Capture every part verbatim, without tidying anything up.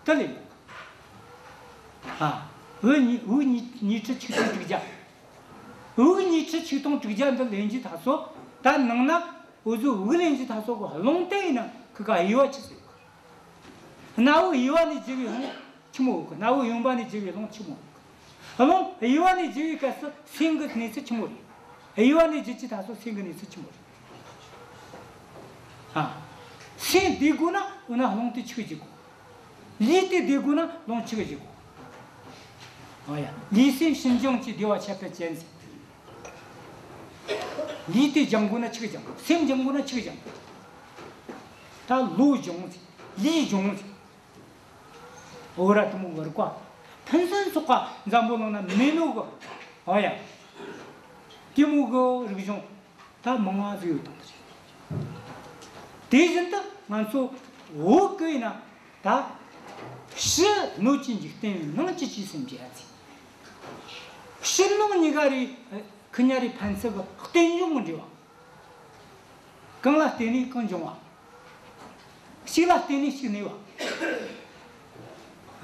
དེ་ལས། ཨ། དབུགས་ཉི་དབུགས་ཉི་ཉི་ཁྲི་ཆིག་སྟོང་དྲུག་བརྒྱ། དབུགས་ཉི་ཁྲི་ཆིག་སྟོང་དྲུག་བརྒྱ་འདི་ལེན་རྒྱུ་ད་སོ། ད་ནང་ན་འུ་ཚོ་དབུགས་ལེན་རྒྱུ་ད་སོ་གི་རླུང་དེ་ཡིན་ན་ཁི་ག་དབྱེ་བ་ཆི་ཟིག་ཡོད་གི། གནའ་བོའི་དབྱེ་བ་ནས་བརྒྱུད་པའི་རླུང་ཆི་མོ་ཡོད་གི། གནའ་བོའི་ཡོན་པ་ནས་བརྒྱུད་པའི་རླུང་ཆི་མོ་ཡོད་གི། རླུང་དབྱེ་བ་ནས་བརྒྱུད་པའི་སྐབས་སུ་སེམས་ཀྱི་གནས་ཚུལ་ཆི་མོ་རེད། དབྱེ་བ་ནས་བརྒྱུད་རྒྱུ་ད་སོ་སེམས་ཀྱི་གནས་ཚུལ་ཆི་མོ་རེད། ཨ། སེམས་བདེ་དགོས་ན་འོ་ན་རླུང་དེ་ཆི་གི་བརྒྱུད་དགོས། ལུས་དེ་བདེ་དགོས་ན་རླུང་ཆི་གི་བརྒྱུད་དགོས། ཨ་ཡ། ལུས་སེམས་ཤིན་སྦྱངས་ཀྱི་བདེ་བ་ཁྱད་པར་ཅན་ཟེར། ལུས་དེ་སྦྱང་དགོས་ན་ཆི་གི་སྦྱང་དགོས། སེམས་སྦྱང་དགོས་ན་ཆི་གི་སྦྱང་དགོས། ད་བློ་སྦྱོང་ཟེར། ལུས་སྦྱོང་ཟེར། འོ་ར་དེ་མོ་གི་རིག་པ། ཕུན་སུམ་ཚོགས་པ་འཛམ་བུ་གླིང་ན་མེད་ནོ་གི། ཨོ་ཡ། དེ་མོ་གི་རིག་གཞུང་ད་མང་ང་ཟིག་ཡོད་དང་། དེ་བཞིན་དུ་ང་ཚོ་བོད་གི་ཡིན་ན་ད་ཕྱི་སྣོད་ཀྱི་འཇིག་རྟེན། ནང་བཅུད་ཀྱི་སེམས་ཀྱི་ཡ་ཚིག་ཕྱི་ནང་གཉིས་ཀ་རེ་ཁི་གཉིས་རེ་ཕན་ཚུན་གི་རྟེན་འབྱུང་གི་འབྲེལ་བ། གང་ལ་བརྟེན་ནས་གང་འབྱུང་བ། གཅིག་ལ་བརྟེན་ནས་གཅིག་གནས་པ།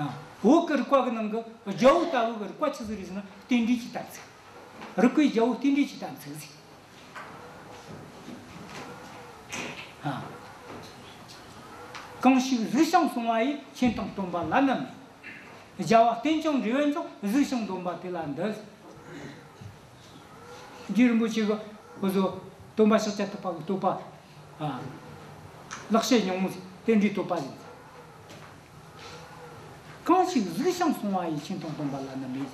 ཨ། བོད་ཀྱི་རིག་པ་གི་ནང་གི་རྒྱལ་པོ་ལྟ་བུ་གི་རིག་པ་ཆི་ཟིག་རེད་ཟེར་ན། རྟེན་འབྲེལ་གྱི་དམ་ཚིག་རིག་པའི་རྒྱལ་པོ་རྟེན་འབྲེལ་གྱི་དམ་ཚིག་ཟེར། ཨ། གང་ཞིག་གཟིགས་ཤིང་གསུང་བ་ཡིས། མཁྱེན་དང་སྟོན་པ་བླ་ན་མེད། བྱ་བ་བརྟན་ཅིང་འབྲས་བུ་འབྱུང་། གཟིགས་ཤིང་འདོམས་པ་དེ་ལ་འདུད། རྗེ་རིན་པོ་ཆེ་གི་འུ་ཚོ་སྟོན་པ་ཤཱཀྱ་ཐུབ་པ་གི་བསྟོད་པ། ཨ། ལེགས་བཤད་སྙིང་པོ་ཟེར། རྟེན་འབྲེལ་བསྟོད་པ་ཡིན། གང་ཞིག་གཟིགས་ཤིང་གསུང་བ་ཡིས། མཁྱེན་དང་སྟོན་པ་བླ་ན་མེད།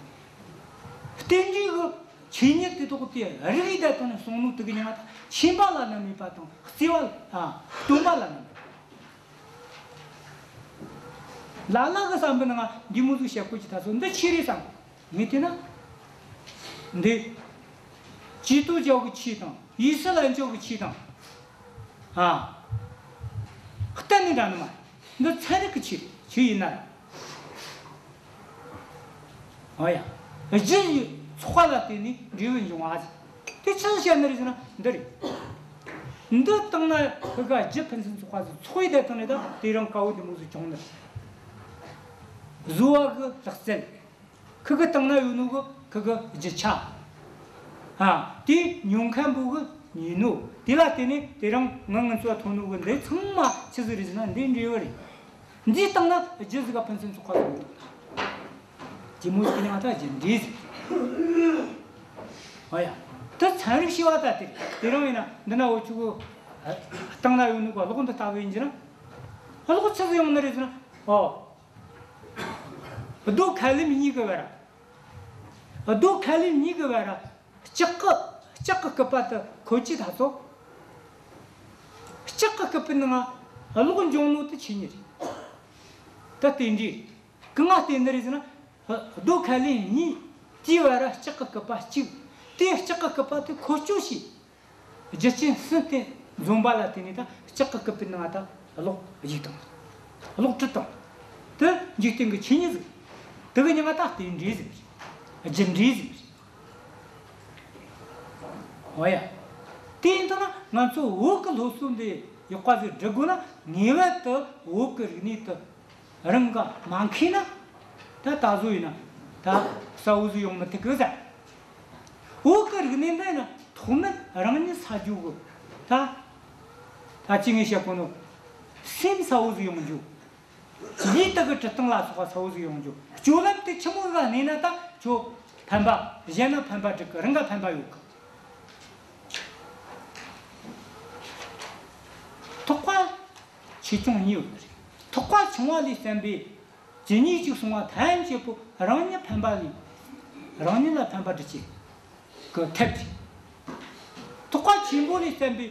རྟེན་འབྲེལ་གི་ཆོས་ཉིད་དེ་དག་དེ་རིག་ཡིན་ད་དང་ནི་གསུང་ནོ་དེ་གི་ཉང་ད་མཁྱེན་པ་བླ་ན་མེད་པ་དང་བརྩེ་བ། ཨ། སྟོན་པ་བླ་ན་མེད། ལ་ལ་གི་བསམ་པའི་ནང་འདི་མོ་ཟིག་བཤད་དགོས་ཀྱི་ད་སོ་འདི་ཆི་རེད་བསམ། ངས་བལྟས་ན། འདི། ཇུས་གཏོགས་རྒྱལ་པོའི་ཆོས་དང་། དབྱི་སི་ལན་ཇོ་གི་ཆོས་དང་། ཨ། གཏན་ནས་འདྲ་ནི་མ་རེད། འདི་ཚན་རིག་གི་ཆོས་རེད། ཆོས་ཡིན་ན། ཨོ་ཡ། རྒྱུ་ཡི་ཚོགས་པ་ལ་བརྟེན་ནས་འབྲས་བུ་འབྱུང་བ་ཟེར། དེ་ཆི་ཟིག་བཤད་ནི་རེད་ཟེར་ན་འདི་རེད། འདི་བཏང་ན་ཁི་ག་རྒྱུ་ཕུན་སུམ་ཚོགས་པ་ཟིག་ཚོགས་ཡི་དེ་བཏང་ནས་ད་དེ་རིང་དཀའ་བོ་འདི་མོ་ཟིག་བྱུང་ནི་རེད། བཟོ་བ་གི་ལག་རྩལ། ཁི་གི་བཏང་ན་ཡོད་ནོ་གི་ཁི་གི་རྒྱུ་ཆ། ཨ། དེ་ཉོ་མཁན་པོ་གི་ཉོས་ནོ། དེ་ལ་བརྟེན་ནས་དེ་རིང་ང་ང་ཚོ་ཐོན་ནོ་གི་འདི་ཚང་མ་ཆི་ཟིག་རེད་ཟེར་ན་འདི་འབྲས་བུ་རེད། འདི་བཏང་ན་རྒྱུ་ཟིག་ག་ཕུན་སུམ་ཚོགས་པ་ཟིག་ཡོང་། དེ་མོ་ཟིག་གི་ནང་ད་རྒྱུ་འབྲས་ཟིག་ཨོ་ཡ། དེ་ཚན་རིག་ཤེས་པ་ད་དེ་རེད། དེ་རིང་ཡིན་ན་འདི་ན་འུ་ཆོ་གི་བཏང་ན་ཡོད་ནོ་གི་གློག་འདི་ལྟ་བུ་ཡིན་གྱི་ན། གློག་ཆི་ཟིག་ཡོང་ནི་རེད་ཟེར་ན། ཨོ། རྡོ་ཁ་ལིམ་གཉིས་ཀྱི་བར། རྡོ་ཁ་ལིམ་གཉིས་ཀྱི་བར། ལྕགས་ཀྱི་ལྕགས་ཀྱི་སྐུད་པ་དེ་ཁོལ་གྱི་ད་སོ། ལྕགས་ཀྱི་སྐུད་པའི་ནང་གློག་འབྱུང་ནོ་དེ་ཆོས་ཉིད་རེད། ད་རྟེན་འབྲེལ། གང་ང་བརྟེན་ནི་རེད་ཟེར་ན། རྡོ་ཁ་ལིམ་གཉིས་དེའི་བར་ལྕགས་ཀྱི་སྐུད་པ་གཅིག་དེ་ལྕགས་ཀྱི་སྐུད་པ་དེ་ཁོལ་སྐྱོད་བྱས། རྒྱུ་རྐྱེན་གསུམ་དེ་འཛོམས་པ་ལ་བརྟེན་ནས་ད་ལྕགས་ཀྱི་སྐུད་པའི་ནང་ད་གློག་རྒྱུག་བཏང་། གློག་འཕྲུལ་བཏང་། དེ་འཇིག་རྟེན་གྱི་ཆོས་ཉིད་ཟིག་དེ་གི་མྱིང་ང་ད་རྟེན་འབྲེལ་ཟེར། རྒྱུ་འབྲས་ཟེར། འོ་ཡ། དེ་ཡིན་ད་ན་ང་ཚོ་བོད་ཀྱི་སློབ་གསོ་འདི་ཡག་པ་ཟིག་སྒྲུབ་དགོས་ན་ངེས་པར་དུ་བོད་ཀྱི་རིག་གནས་དེ་རང་ག་མ་མཁས་ན། ད་ད་གཟོད་ཡིན་ན་ད་གསལ་བོ་ཟིག་ཡོང་མི་ཐུབ་གི་ཟེར། བོད་ཀྱི་རིག་གནས་འདི་ཡིན་ན་ཐོག་མར་རང་ཉིད་གསལ་རྒྱུ་གི། ད་ད་ཅི་ངས་བཤད་གོ་ནོ། སེམས་གསལ་བོ་ཟིག་ཡོང་རྒྱུ། ལུས་དག་གི་འགྲོ་སྟངས་ལ་སོགས་པ་གསལ་བོ་ཟིག་ཡོང་རྒྱུ། སྤྱོད་ལམ་དེ་ཆི་མོ་ཟིག་གནས་ན་ད་ཁྱོད་ཕན་པ། གཞན་ན་ཕན་པ་སྒྲུབ་གི། རང་ག་ཕན་པ་ཡོད་གི། ཐེག་པ་ཆེ་ཆུང་གཉིས་ཡོད་ནི་རེད། ཐེག་པ་ཆུང་བ་ལས་བརྩམས་པའི་ཇི་སྙེད་ཅིག་གསུངས་པ་ཐམས་ཅད་པོ་རང་ཉིད་ཕན་པ་ལས། རང་ཉིད་ལ་ཕན་པ་སྒྲུབ་བྱེད་ཀྱི་ཐབས་རེད། ཐེག་པ་ཆེན་པོ་ལས་བརྩམས་པའི།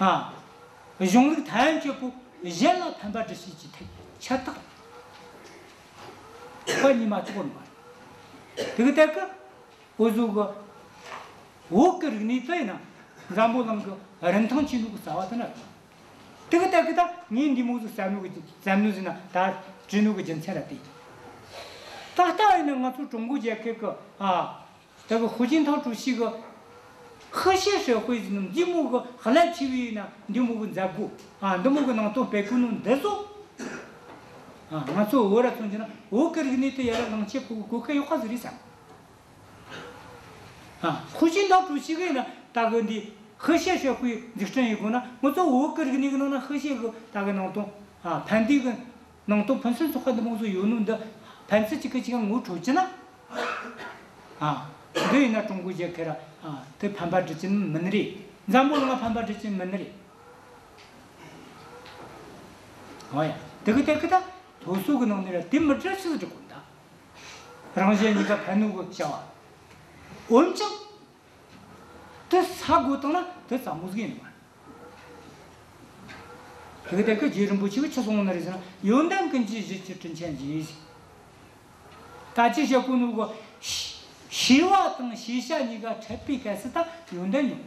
ཨ། གཞུང་ལུགས་ཐམས་ཅད་པོ་གཞན་ལ་ཕན་པ་སྒྲུབ་བྱེད་ཀྱི་ཐབས་ཁྱད་ཐག་པ་གཉིས་མ་གཏོགས་མ་རེད། དེ་གི་ཐད་ཀྱི་འུ་ཚོ་གི་བོད་ཀྱི་རིག་གནས་དེ་ཡིན་ན་འཛམ་བུ་གླིང་གི་རིན་ཐང་ཆེ་ནོ་གི་རྩ་བ་དེ་ན་རེད། དེ་གི་ཐད་ཀྱི་ད་ངས་འདི་མོ་ཟིག་བསམ་ནོ་གི་བསམ་ནོ་ཟིག་ན་ད་བྲིས་ནོ་གི་རྒྱུ་མཚན་ར་དེ། ད་ལྟ་ཡིན་ན་ང་ཚོ་ཀྲུང་གོ་རྒྱལ་ཁབ་ཀྱི། ཨ། ད་གི་ཧུའུ་ཅིན་ཐའོ་ཀྲུའུ་ཞི་གི་ཧི་ཤེ་ཧྲེ་ཧུའེ་ཟེར་ནོ་འདི་མོ་གི་རླབས་ཆེ་བའི་ན་འདི་མོ་གི་མཛད་སྒོ། ཨ། འདི་མོ་གི་ནང་དོན་སྤེལ་གོ་ནོ་འདི་ཚོ། ཨ། ང་ཚོ་བོད་ར་མཚོན་རྒྱུ་ན་བོད་ཀྱི་རིག་གནས་དེ་ཡར་ར་ལངས་བྱེད་གོ་གོ་སྐབས་ཡག་པ་ཟིག་རེད་བསམ། ཨ། ཧུའུ་ཅིན་ཐའོ་ཀྲུའུ་ཞི་གིས་ན་ད་གི་འདི་ཧི་ཤེ་ཤོ་ཁུའི་འཛུགས་སྐྲུན་ཡེད་དགོས་ན། ང་ཚོ་བོད་ཀྱི་རིག་གནས་ཀྱི་ནང་ན་ཧི་ཤེ་གི་ད་གི་ནང་དོན། ཨ། ཕན་བདེ་གི་ནང་དོན་ཕུན་སུམ་ཚོགས་པ་འདི་མོ་ཟིག་ཡོད་ནོ་འདི་ཕན་ཚུན་གཅིག་གིས་གཅིག་ངོ་འཕྲོད་རྒྱུ་ན། ཨ། འདི་ཡིན་ན་ཀྲུང་གོའི་རྒྱལ་ཁབ་ར། ཨ། དེ་ཕན་པ་སྒྲུབ་རྒྱུ་མིན་ནི་རེད། འཛམ་བུ་གླིང་ལ་ཕན་པ་སྒྲུབ་རྒྱུ་མིན་ནི་རེད། ཨོ་ཡ། དེ་གི་དེ་གི་ད་སློབ་གསོ་གི་ནང་ནས་ར་དེ་མི་འདྲ་ཆི་ཟིག་སྒྲུབ་དགོས་ད། རང་གཞན་གཉིས་ཀ་ཕན་ནོ་གི་བྱ་བ། འོན་ཀྱང་། དེ་ས་དགོས་བཏང་ན་དེ་ཙམ་མོ་ཟིག་ཡིན་ནི་མ་རེད། དེ་གི་དེ་གི་རྗེ་རིན་པོ་ཆེ་གིས་ཆི་གསུངས་ནི་རེད་ཟེར་ན། ཡོན་ཏན་ཀུན་གྱི་གཞི་གཅིག་དྲིན་ཅན་གྱི། ད་ཅི་བཤད་གོ་ནོ་གི། ཤེས་པ་དང་ཤེས་བྱ་གཉིས་ཀ་འཕྲད་པའི་སྐབས་སུ་ད་ཡོན་ཏན་འབྱུང་།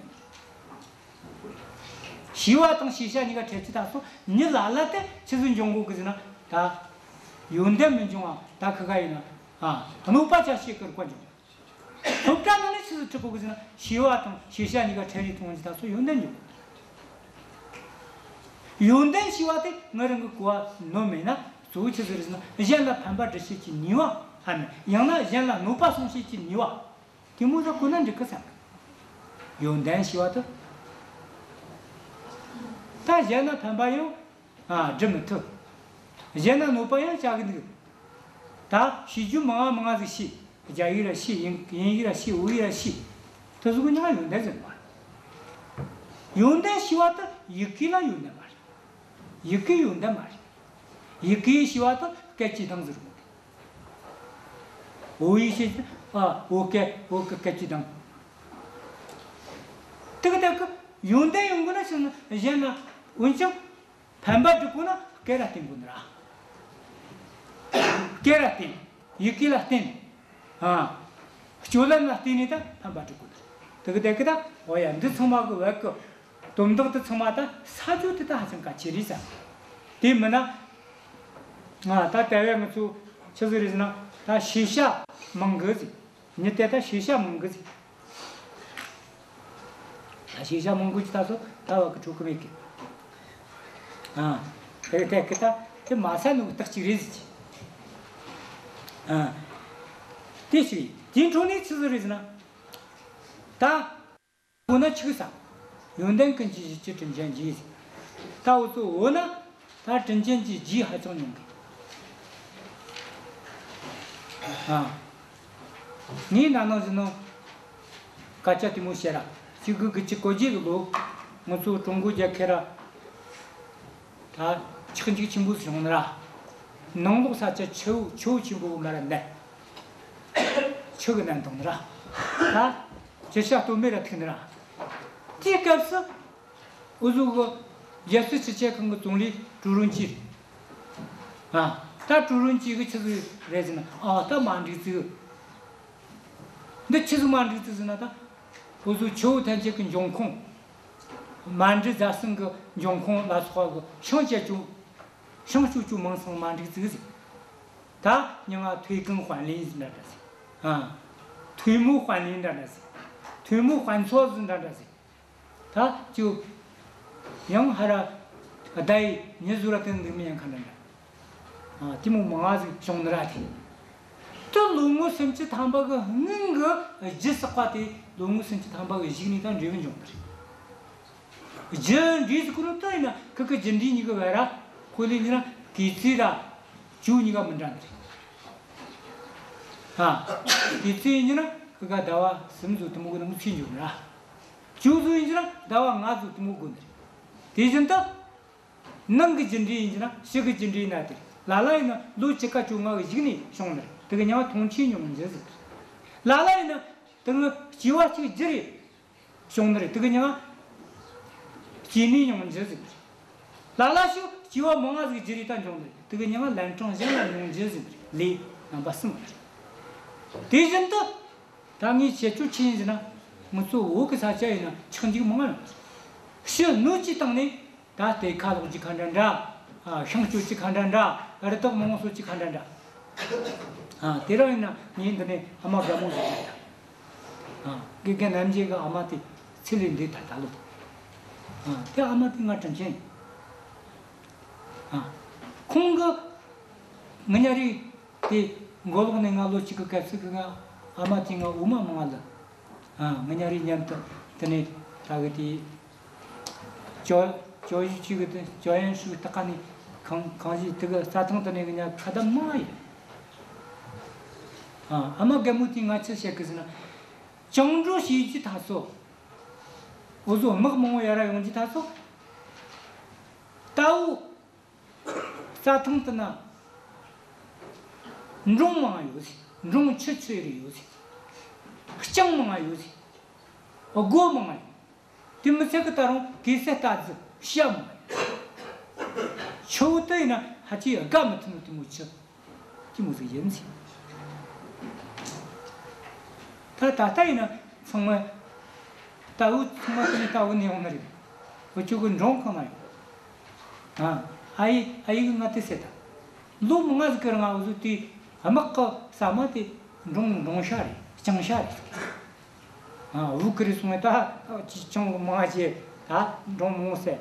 ཤེས་པ་དང་ཤེས་བྱ་གཉིས་ཀ་འཕྲད་རྒྱུ་ད་སོ་མྱི་ལ་ལ་དེ་ཆི་ཟིག་འབྱུང་གོ་གི་ཟེར་ན། ད་ཡོན་ཏན་མི་འབྱུང་བ་ད་ཁི་ག་ཡིན་ན། ཨ། གནོད་པ་ཅན་ཞིག་གི་རིགས་པ་འབྱུང་། སློབ་གྲྭ་ནང་ནས་ཆི་ཟིག་ཁྲིད་གོ་གི་ཟེར་ན། ཤེས་པ་དང་ཤེས་བྱ་གཉིས་ཀ་འཕྲད་རེས་གཏོང་རྒྱུ་ད་སོ་ཡོན་ཏན་འབྱུང་། ཡོན་ཏན་ཞེས་པ་དེ་ང་རང་གི་གོ་བ་ནོར་མེད་ན། གཙོ་བོ་ཆི་ཟིག་རེད་ཟེར་ན། གཞན་ལ་ཕན་པ་སྒྲུབ་བྱེད་ཀྱི་ནུས་པ། ཨ་ནི་ཡང་ན་གཞན་ལ་གནོད་པ་སྲུང་བྱེད་ཀྱི་ནུས་པ། དེ་མོ་ཟིག་གོ་ན་འགྲིག་གི་བསམ། ཡོན་ཏན་ཞེས་པ་དེ། ད་གཞན་ལ་ཕན་པ་ཡང་། ཨ། སྒྲུབ་མི་ཐུབ། གཞན་ལ་གནོད་པ་ཡང་བྱ་གི་འདུག། ད་ཤེས་རྒྱུ་མང་ང་མང་ང་ཟིག་ཤེས། རྒྱ་ཡིག་ར་ཤེས། དབྱིན་དབྱིན་ཡིག་ར་ཤེས། བོད་ཡིག་ར་ཤེས། དེ་ཟིག་གི་མྱིང་ང་ཡོན་ཏན་ཟེར་མ་རེད། ཡོན་ཏན་ཞེས་པ་དེ་ཡི་གེ་ལ་ཡོན་ཏན་མ་རེད། ཡི་གེ་ཡོན་ཏན་མ་རེད། ཡི་གེ་ཞེས་པ་དེ་སྐད་ཀྱི་གདངས་ཟེར་གོ་གི། བོད་ཡིག་ཤེས། ཨ། བོད་སྐད། བོད་ཀྱི་སྐད་ཀྱི་གདངས། དེ་གི་དེ་གི་ཡོན་ཏན་ཡོང་དགོས་ན་ཞིག་ན་གཞན་ན། འོན་ཀྱང་ཕན་པ་སྒྲུབ་དགོས་ན་སྐད་ལ་བརྟེན་དགོས་ནི་ར། སྐད་ལ་བརྟེན། ཡི་གེ་ལ་བརྟེན། ཨ། སྤྱོད་ལམ་ལ་བརྟེན་ནས་ད་ཕན་པ་སྒྲུབ་དགོས་ནི་ར། དེ་གི་དེ་གི་ད། འོ་ཡ། འདི་ཚང་མ་གི་བར་གི་དོན་དག་དེ་ཚང་མ་ད་ས་ཆོད་དེ་ད་ཧ་ཅང་གལ་ཆེ་རེད་བསམ། དེ་མིན་ན། ང་ད་ལྟ་བས་ང་ཚོ་ཆི་ཟིག་རེད་ཟེར་ན། ད་ཤེས་བྱ་མང་གི་ཟིག། མྱི་དེ་ད་ཤེས་བྱ་མང་གི་ཟིག། ད་ཤེས་བྱ་མང་གི་ཟིག་ད་སོ་ད་བ་གི་འཕྲོད་གི་མེད་གི། ཨ། དེ་དེ་གི་ད་དེ་མ་ས་ནུ་གི་རྟགས་གཅིག་རེད་ཟིག། ཨ། དེ་ཞིག་རེད། དེའི་འཕྲོ་ནས་ཆི་ཟིག་རེད་ཟེར་ན། ད། གོ་ན་ཆི་གི་ས། ཡོན་ཏན་ཀུན་གྱི་གཞི་གཅིག་དྲིན་ཅན་གྱི། ད་འུ་ཚོ་བོད་ན་ད་དྲིན་ཅན་གྱི་རྗེས་ཧ་ཅང་ཉུང་གི། ཨ། ངས་ན་ནིང་བཞིན་ནོ་སྐད་ཆ་དེ་མོ་བཤད་ར། གཅིག་དགུ་དགུ་བཅུ་གོ་བརྒྱད་གི་ལོ། ང་ཚོ་ཀྲུང་གོ་རྒྱལ་ཁབ་ར། ད་ཆག་འཇིག་ཆེན་པོ་བྱུང་ནི་ར། ནང་ལོགས་ས་ཆ་ཆུ་བོ་ཆུ་བོ་ཆེན་པོ་གི་མར་ར་མནན། ཆུ་གིས་མནན་བཏང་ནི་ར། ད་ཅི་བྱ་གཏོལ་མེད་ར་ཐུག་ནི་ར། དེའི་སྐབས་སུ་འུ་ཚོ་གི་རྒྱལ་སྲིད་སྤྱི་ཁྱབ་ཁང་གི་ཙུང་ལི་ཀྲུའུ་རུན་ཅི། ཨ། ད་ཀྲུའུ་རུན་ཅི་གིས་ཆི་ཟིག་རེད་ཟེར་ན། ཨ། ད་མ་འགྲིག་ཟིག། འདི་ཆི་ཟིག་མ་འགྲིག་ཟིག་ཟེར་ན། ད་འུ་ཚོ་ཆུ་བོ་ཐམས་ཅད་ཀྱི་འབྱུང་ཁུངས། མནའ་འབྲེལ་རྫ་གསུམ་གྱི་འབྱུང་ཁུངས་ལ་སོགས་པ་གི་ཤིང་བཅད་རྒྱུ། ཤིང་གཅོད་རྒྱུ་མང་སོང་། མ་འགྲིག་ཟིག་ཟེར། ད་མྱིང་ང་退耕还林ཟེར་འདྲ་འདྲ་ཟིག། ཨ། 退牧还林འདྲ་འདྲ་ཟིག། 退牧还村ཟེར་འདྲ་འདྲ་ཟིག། ད་ཅིག་ཡང་ཧར་ར་ད་ཡི་མྱི་ཟུར་ར་དེ་འདུག་མི་ཡང་ཁ་འདྲ་འདྲ། ཨ། དེ་མོ་མང་ང་ཟིག་བྱུང་ནི་ར། དེ་དུ་ལོ་ངོ་སུམ་ཅུ་ཐམ་པ་གི་སྔོན་གི་རྒྱུ་བསགས་པ་དེ་ལོ་ངོ་སུམ་ཅུ་ཐམ་པ་གི་གཞུག་ནས་ད་འབྲས་བུ་འབྱུང་ནི་རེད། རྒྱུ་འབྲས་ཟེར་གོ་ནོ་དེ་ཡིན་ན། ཁི་ཁི་རྒྱུ་འབྲས་གཉིས་ཀྱི་བར་ར་ཁོ་ལས་ཡིན་ན་གོས་ཚིག་ར་གྱོ་གཉིས་ཀ་མི་འདྲ་ནི་རེད། ཨ། གོས་ཚིག་ཡིན་ན་ཁི་ཁ་ཟླ་བ་གསུམ་ཙམ་དེ་མོ་གི་ནང་ཚིག་འགྱུར་ར། གྱོ་ཟིག་ཡིན་ན་ཟླ་བ་ལྔ་ཙམ་དེ་མོ་དགོས་ནི་རེད། དེ་བཞིན་དུ། ནང་གི་རྒྱུ་འབྲས་ཡིན་ན། ཕྱི་གི་རྒྱུ་འབྲས་ཡིན་ན། དེ་ལ་ལ་ཡིན་ན་ལོ་བཅུ་ཁ་བཅོ་ལྔ་གི་གཞུག་ནས་བྱུང་ནི་རེད། དེ་གི་མྱིང་ང་ཐོན་སྐྱེད་ཉུང་འགྱུར་ཟེར། ལ་ལ་ཡིན་ན་དེ་གི་སྐྱེ་བ་གཅིག་བརྒྱུད་རེ་བྱུང་ནི་རེད། དེ་གི་མྱིང་ང་སྐྱེ་གནས་ཉུང་འགྱུར་ཟེར། ལ་ལ་ཞིག་སྐྱེ་བ་མང་ང་ཟིག་བརྒྱུད་རེ་ད་འབྱུང་ནི་རེད། དེ་གི་མྱིང་ང་ལན་གྲངས་གཞན་ལ་ཉུང་འགྱུར་ཟེར། ལས་རྣམ་པ་གསུམ་རེད། དེ་བཞིན་དུ། ད་ངས་བཤད་རྒྱུ་ཆི་ཡིན་ཟེར་ན། ང་ཚོ་བོད་གི་ས་ཆ་ཡིན་ན་ཆག་འཇིག་མང་ང་ཡོད། ཕྱི་སྣོད་ཀྱི་སྟེང་ནས་ད་གཏེར་ཁ་སློག་རྒྱུ་ཁ་འདྲ་འདྲ། ཨ། ཤིང་གཅོད་རྒྱུ་ཁ་འདྲ་འདྲ། རི་དྭགས་མང་པོ་གསོད་རྒྱུ་ཁ་འདྲ་འདྲ། ཨ། དེ་རིང་ཡིན་ན་ངས་འདི་ནས་ཨ་མ་དགའ་མོ་ཟིག་བྱས་ད། ཨ། དགེ་རྒན་རྣམ་རྒྱལ་གི་ཨ་མ་དེ་ཚེ་ལས་འདས་ད་ད་ལོ། ཨ། དེ་ཨ་མ་དེ་ང་དྲིན་ཆེན་ཡིན། ཨ། ཁོང་གི་ ངི་ཉ་རིགས་དེ་མགོ་ལོག་ནས་ང་ལོ་གཅིག་གི་སྐབས་སུ་གི་ང་ཨ་མ་དེ་ང་འོ་མ་མང་ལ། ཨ། ངི་ཉ་རིགས་མཉམ་དུ་དེ་ནས་ད་གི་དེ་ཅོ་ཅོ་ཡུ་ཅིག་གི་དེ་ཅོ་ཡན་ཧྲུའུ་ཏི་ཁ་ནས་ཁང་ཁང་གཞིས་དེ་གི་རྩྭ་ཐང་དེ་ནས་ངི་ཉ་ཁ་བརྡ་མང་ཡོད། ཨ། ཨ་མ་རྒན་མོ་དེས་ང་ཆི་བཤད་གི་ཟེར་ན། བཅིངས་འགྲོལ་བྱས་རྗེས་ད་སོ། འུ་ཟོ་དམག་མང་བོ་ཡར་ར་ཡོང་རྗེས་ད་སོ། ད་འུ་རྩྭ་ཐང་དེ་ན་འབྲོང་མང་ཡོད་ཟེར། འབྲོང་ཆུ་ཆུ་རེ་ཡོད་ཟེར། སྤྱང་མང་ཡོད་ཟེར། སྒོ་མང་ཡོད། དེ་མི་ཚད་གི་ད་རུང་གེ་སར་རྟ་རྫི་བྱ་མང་ཡོད། ཆུ་བོ་དེ་ཡིན་ན་ཧ་ཅི་དགའ་མི་ཐུབ་ནོ་དེ་མོ་ཆུ། དེ་མོ་ཟིག་ཡིན་ཟིག། ད་ད་ལྟ་ཡིན་ན་ཚང་མ་ད་འུ་ཚང་མ་དེ་ནས་ད་འུ་ནས་ཡོང་ནི་རེད། འུ་ཅོ་གི་འབྲོང་གང་ན་ཡོད། ཨ། ཨ་ཡེ་ཨ་ཡེ་གིས་ང་དེ་ཟེར་ད། ལོ་མང་ཟིག་གི་རིང་འུ་ཟོ་དེ་དམག་གི་ཟ་མ་དེ་འབྲོང་འབྲོང་ཤ་རེད། སྤྱང་ཤ་རེད། ཨ། འུ་ཀི་རེ་སོང་ངས་ད་ཅི་ཅང་མང་བྱས་ད་འབྲོང་མོ་ཟེར།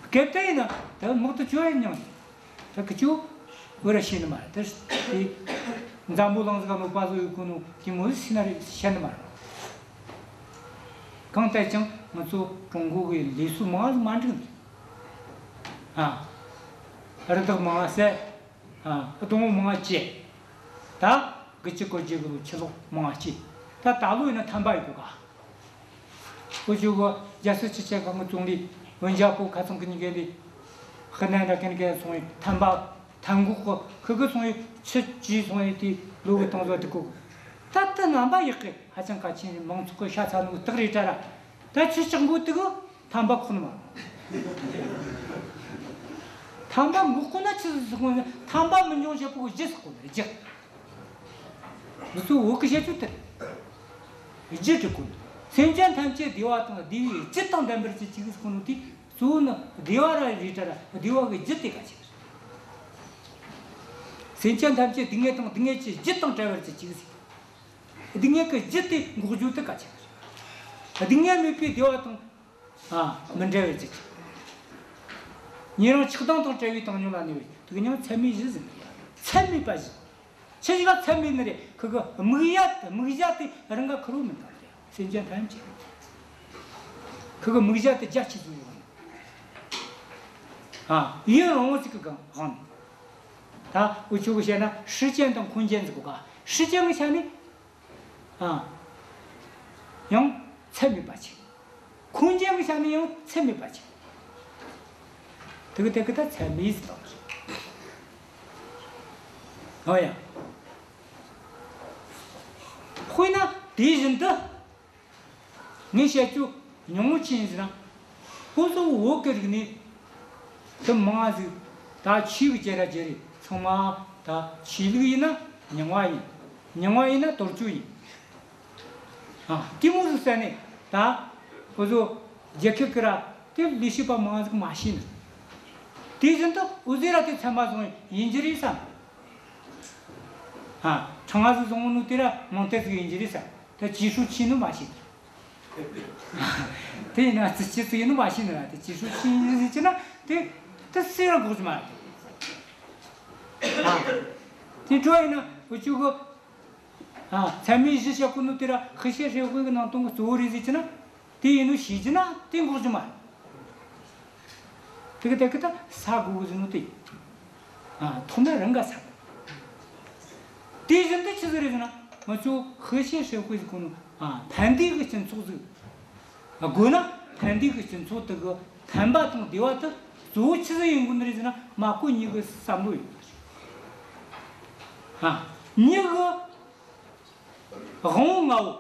སྐབས་དེ་ཡིན་ན་ད་དམག་ཏུ་བཅོ་ཡ་མྱངས། ད་ཁི་ཆོ་བོད་ར་ཤེས་ནི་མ་རེད། ད་དེ་འཛམ་བུ་གླིང་ཟིག་ག་གནོད་པ་བཟོ་ཡི་གོ་ནོ་དེ་མོ་ཟིག་ཤེས་ན་རེད། ཤེས་ནི་མ་རེད། གང་ལྟར་ཀྱང་ང་ཚོ་ཀྲུང་གོ་གི་ལས་བཟོ་མང་ཟིག་མ་འགྲིག་ནི། ཨ། རི་དྭགས་མང་ཟེར། ཨ། སྡོང་བོ་མང་བཅད། ད་དགུ་བཅུ་གོ་བརྒྱད་གི་ལོ་ཆུ་ལོག་མང་བ་སྐྱེས། ད་ད་ལོ་ཡིན་ན་ཐན་པ་ཡོད་གོ་ག། འུ་ཅོ་གི་རྒྱལ་སྲིད་སྤྱི་ཁྱབ་ཁང་གི་ཙུང་ལི་ཝུན་ཅཱ་པོ་ཁ་ཚང་གི་གཉིས་ཀ་ལས་ཧི་ནན་ར་ཀན་གི་སོང་བའི་ཐན་པ་ཐན་འགོག་གི་ཁི་གི་སོང་བའི་ཆུ་བཅུས་སོང་བའི་དེ་ལོ་གི་སྟོང་བཟོ་དེ་གོ། ད་ལྟ་རྣམ་པ་ཡག་གི་ཧ་ཅང་གལ་ཆེན་རེད། མང་ཚོགས་གི་ཤ་ཚ་ནོ་སྟག་རེད་དྲ་ར། ད་ཆུ་ལྕགས་འགོ་དེ་གི་ཐན་པ་ཁོག་ནི་མ། ཐན་པ་འགོག་དགོས་ན་ཆི་ཟིག་དགོས་ན། ཐན་པ་མི་འབྱུང་བྱེད་པོ་གི་རྒྱུ་ཟིག་དགོས་ནི་རེད། རྒྱུ། འུ་ཚོ་བོད་གི་བཤད་ཚུལ་དེ་རེད། རྒྱུ་དྲུག་དགོས་ནི། སེམས་ཅན་ཐམས་ཅད་བདེ་བ་དང་བདེ་བའི་རྒྱུ་དང་ལྡན་པར་གྱུར་ཅིག་ཟེར་གོ་ནོ་དེ་གཙོ་བོ་ནི་བདེ་བ་ར་རེད་དྲ་ར། བདེ་བ་གི་རྒྱུ་དེ་གལ་ཆེ་བ་རེད། སེམས་ཅན་ཐམས་ཅད་སྡུག་བསྔལ་དང་སྡུག་བསྔལ་གྱི་རྒྱུ་དང་བྲལ་བར་གྱུར་ཅིག་ཟེར། སྡུག་བསྔལ་གྱི་རྒྱུ་དེ་འགོག་རྒྱུ་དེ་གལ་ཆེ་བ་རེད། སྡུག་བསྔལ་མེད་པའི་བདེ་བ་དང་། ཨ། མི་འབྲལ་བར་གྱུར་ཅིག། ཉེ་རིང་ཆགས་སྡང་དང་བྲལ་བའི་བཏང་སྙོམས་ལ་གནས་པའི་དེ་གི་མྱིང་ཚད་མེད་བཞི་ཟེར་ནི་རེད། ཚད་མེད་པ་བཞི། ཆི་ཟིག་ག་ཚད་མེད་ནི་རེད། ཁི་གི་དམིགས་ཡུལ་དེ། དམིགས་ཡུལ་དེ་རང་ག་ཁེར་བོ་མིན་ད་རེད། སེམས་ཅན་ཐམས་ཅད། ཁི་གི་དམིགས་ཡུལ་དེ་རྒྱ་ཆེ་ཚུལ་ཡོད་ནི། ཨ། ཡུན་རིང་བོ་ཟིག་གི་སྒང་དབང་ནི། ད་འུ་ཆོ་གི་བཤད་ན་时间དང་空间ཟེར་གོ་ག། 时间གི་ཆ་ནས། ཨ། ཡང་ཚད་མེད་པ་ཆེ། 空间གི་ཆ་ནས་ཡང་ཚད་མེད་པ་ཆེ། དེ་གི་དེ་གི་ད་ཚད་མེད་ཟེར་བཏང་། ཨོ་ཡ། དཔེར་ན་དེ་བཞིན་དུ། ངས་བཤད་རྒྱུ་སྙིང་བོ་ཅི་ཡིན་ཟེར་ན། ཁོ་ཚོ་བོད་ཀྱི་རིག་གནས་དེ་མང་ཟིག་ད་ཆོས་གི་རྒྱུད་ར་རྒྱུད་རེད། ཚང་མ་ད་ཆོས་ལུགས་ཡིན་ན་རྙིང་བ་ཡིན། རྙིང་བ་ཡིན་ན་དོལ་རྒྱུད་ཡིན། ཨ། དེ་མོ་ཟིག་ཟེར་ནས་ད་ཁོ་ཚོ་རྒྱལ་ཁབ་ཀྱི་ར་དེ་ལས་བྱེད་པ་མང་ཟིག་མ་ཤེས་ནི། དེ་བཞིན་དུ་འུ་ཚོས་ར་དེ་ཚད་མ་བཟུང་ཡིན་རྒྱུ་རེད་བསམ། ཨ། ཁྲང་ང་ཟིག་བཟུང་ནོ་དེ་ར་མང་དེ་ཟིག་ཡིན་རྒྱུ་རེད་བསམ། ད་ཅི་ཧྲུའུ་ཆི་ནི་མ་ཤེས། དེ་ཡིན་ན་ཙི་ཅི་ཙི་ཡིན་ནི་མ་ཤེས་ནི་ར། དེ་ཅི་ཧྲུའུ་ཆི་ཡིན་ཟེར་གྱི་ན་དེ་དེ་སུས་ར་འགོག་རྒྱུ་མ་རེད། ཨ། དེ་འགྲོ་ཡིན་ན་འུ་ཆོ་གི། ཨ། ཚད་མེད་བཞི་བཤད་གོ་ནོ་དེ་ར་和谐社会གི་ནང་དོན་གི་གཙོ་བོ་རེད་ཟེར་གྱི་ན། དེ་ཡིན་ནོ་ཤེས་ཀྱི་ན་དེ་འགོག་རྒྱུ་མ་རེད། དེ་གི་དེ་གི་ད་ས་དགོས་གི་ཟེར་ནོ་དེ། ཨ། ཐོག་མར་རང་ག་ས་དགོས། དེ་བཞིན་དུ་ཆི་ཟིག་རེད་ཟེར་ན། ང་ཚོ་和谐社会ཟེར་གོ་ནོ། ཨ། ཕན་བདེ་གི་སྤྱི་ཚོགས་ཟིག་དགོས་ན། ཕན་བདེ་གི་སྤྱི་ཚོགས་དེ་གི་ཕན་པ་དང་བདེ་བ་དེ་གཙོ་བོ་ཆི་ཟིག་ཡིན་དགོས་ནི་རེད་ཟེར་ན། མ་གོ་མྱི་གི་བསམ་བློ་ཡིན་དགོས་ནི་རེད། ཨ། མྱི་གི་དབང་བོ་ལྔ་བོ།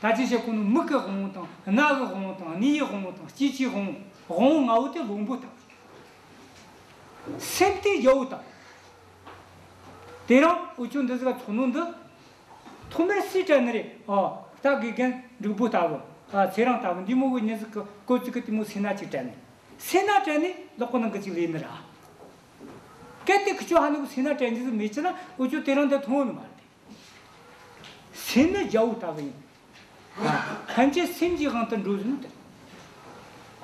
ད་ཅི་བཤད་གོ་ནོ་མིག་གི་དབང་བོ་དང་། རྣ་གི་དབང་བོ་དང་། སྣའི་དབང་བོ་དང་། ལྕེ་ཆུའི་དབང་བོ། དབང་བོ་ལྔ་བོ་དེ་བློན་པོ་ལྟ་བུ། སེམས་དེ་རྒྱལ་བོ་ལྟ་བུ། དེ་རིང་འུ་ཆོ་འདི་ཟིག་ག་ཚོགས་ནོ་འདི། ཐོག་མར་སུས་དྲན་ནི་རེད། ཨ། ད་དགེ་རྒན་འབྲུག་པོ་ལྟ་བུ། ཨ། ཚེ་རིང་ལྟ་བུ། འདི་མོ་གི་མྱི་ཟིག་གི་སྐོར་ཅིག་གི་དེ་མོ་སེམས་ན་ཅིག་དྲན་ནི། སེམས་ན་དྲན་ནི་ལག་པ་ནང་གི་ཅིག་ལས་ནི་ར། གལ་ཏེ་ཁི་ཆོ་ཧ་ནི་གི་སེམས་ན་དྲན་རྒྱུ་ཟིག་མེད་ཀྱི་ན་འུ་ཆོ་དེ་རིང་འདི་མཐོང་ནི་མ་རེད། སེམས་ནི་རྒྱལ་བོ་ལྟ་བུ་ཡིན། ཐམས་ཅད་སེམས་ཀྱི་དབང་དུ་འགྲོ་ཟིན་ཏེ།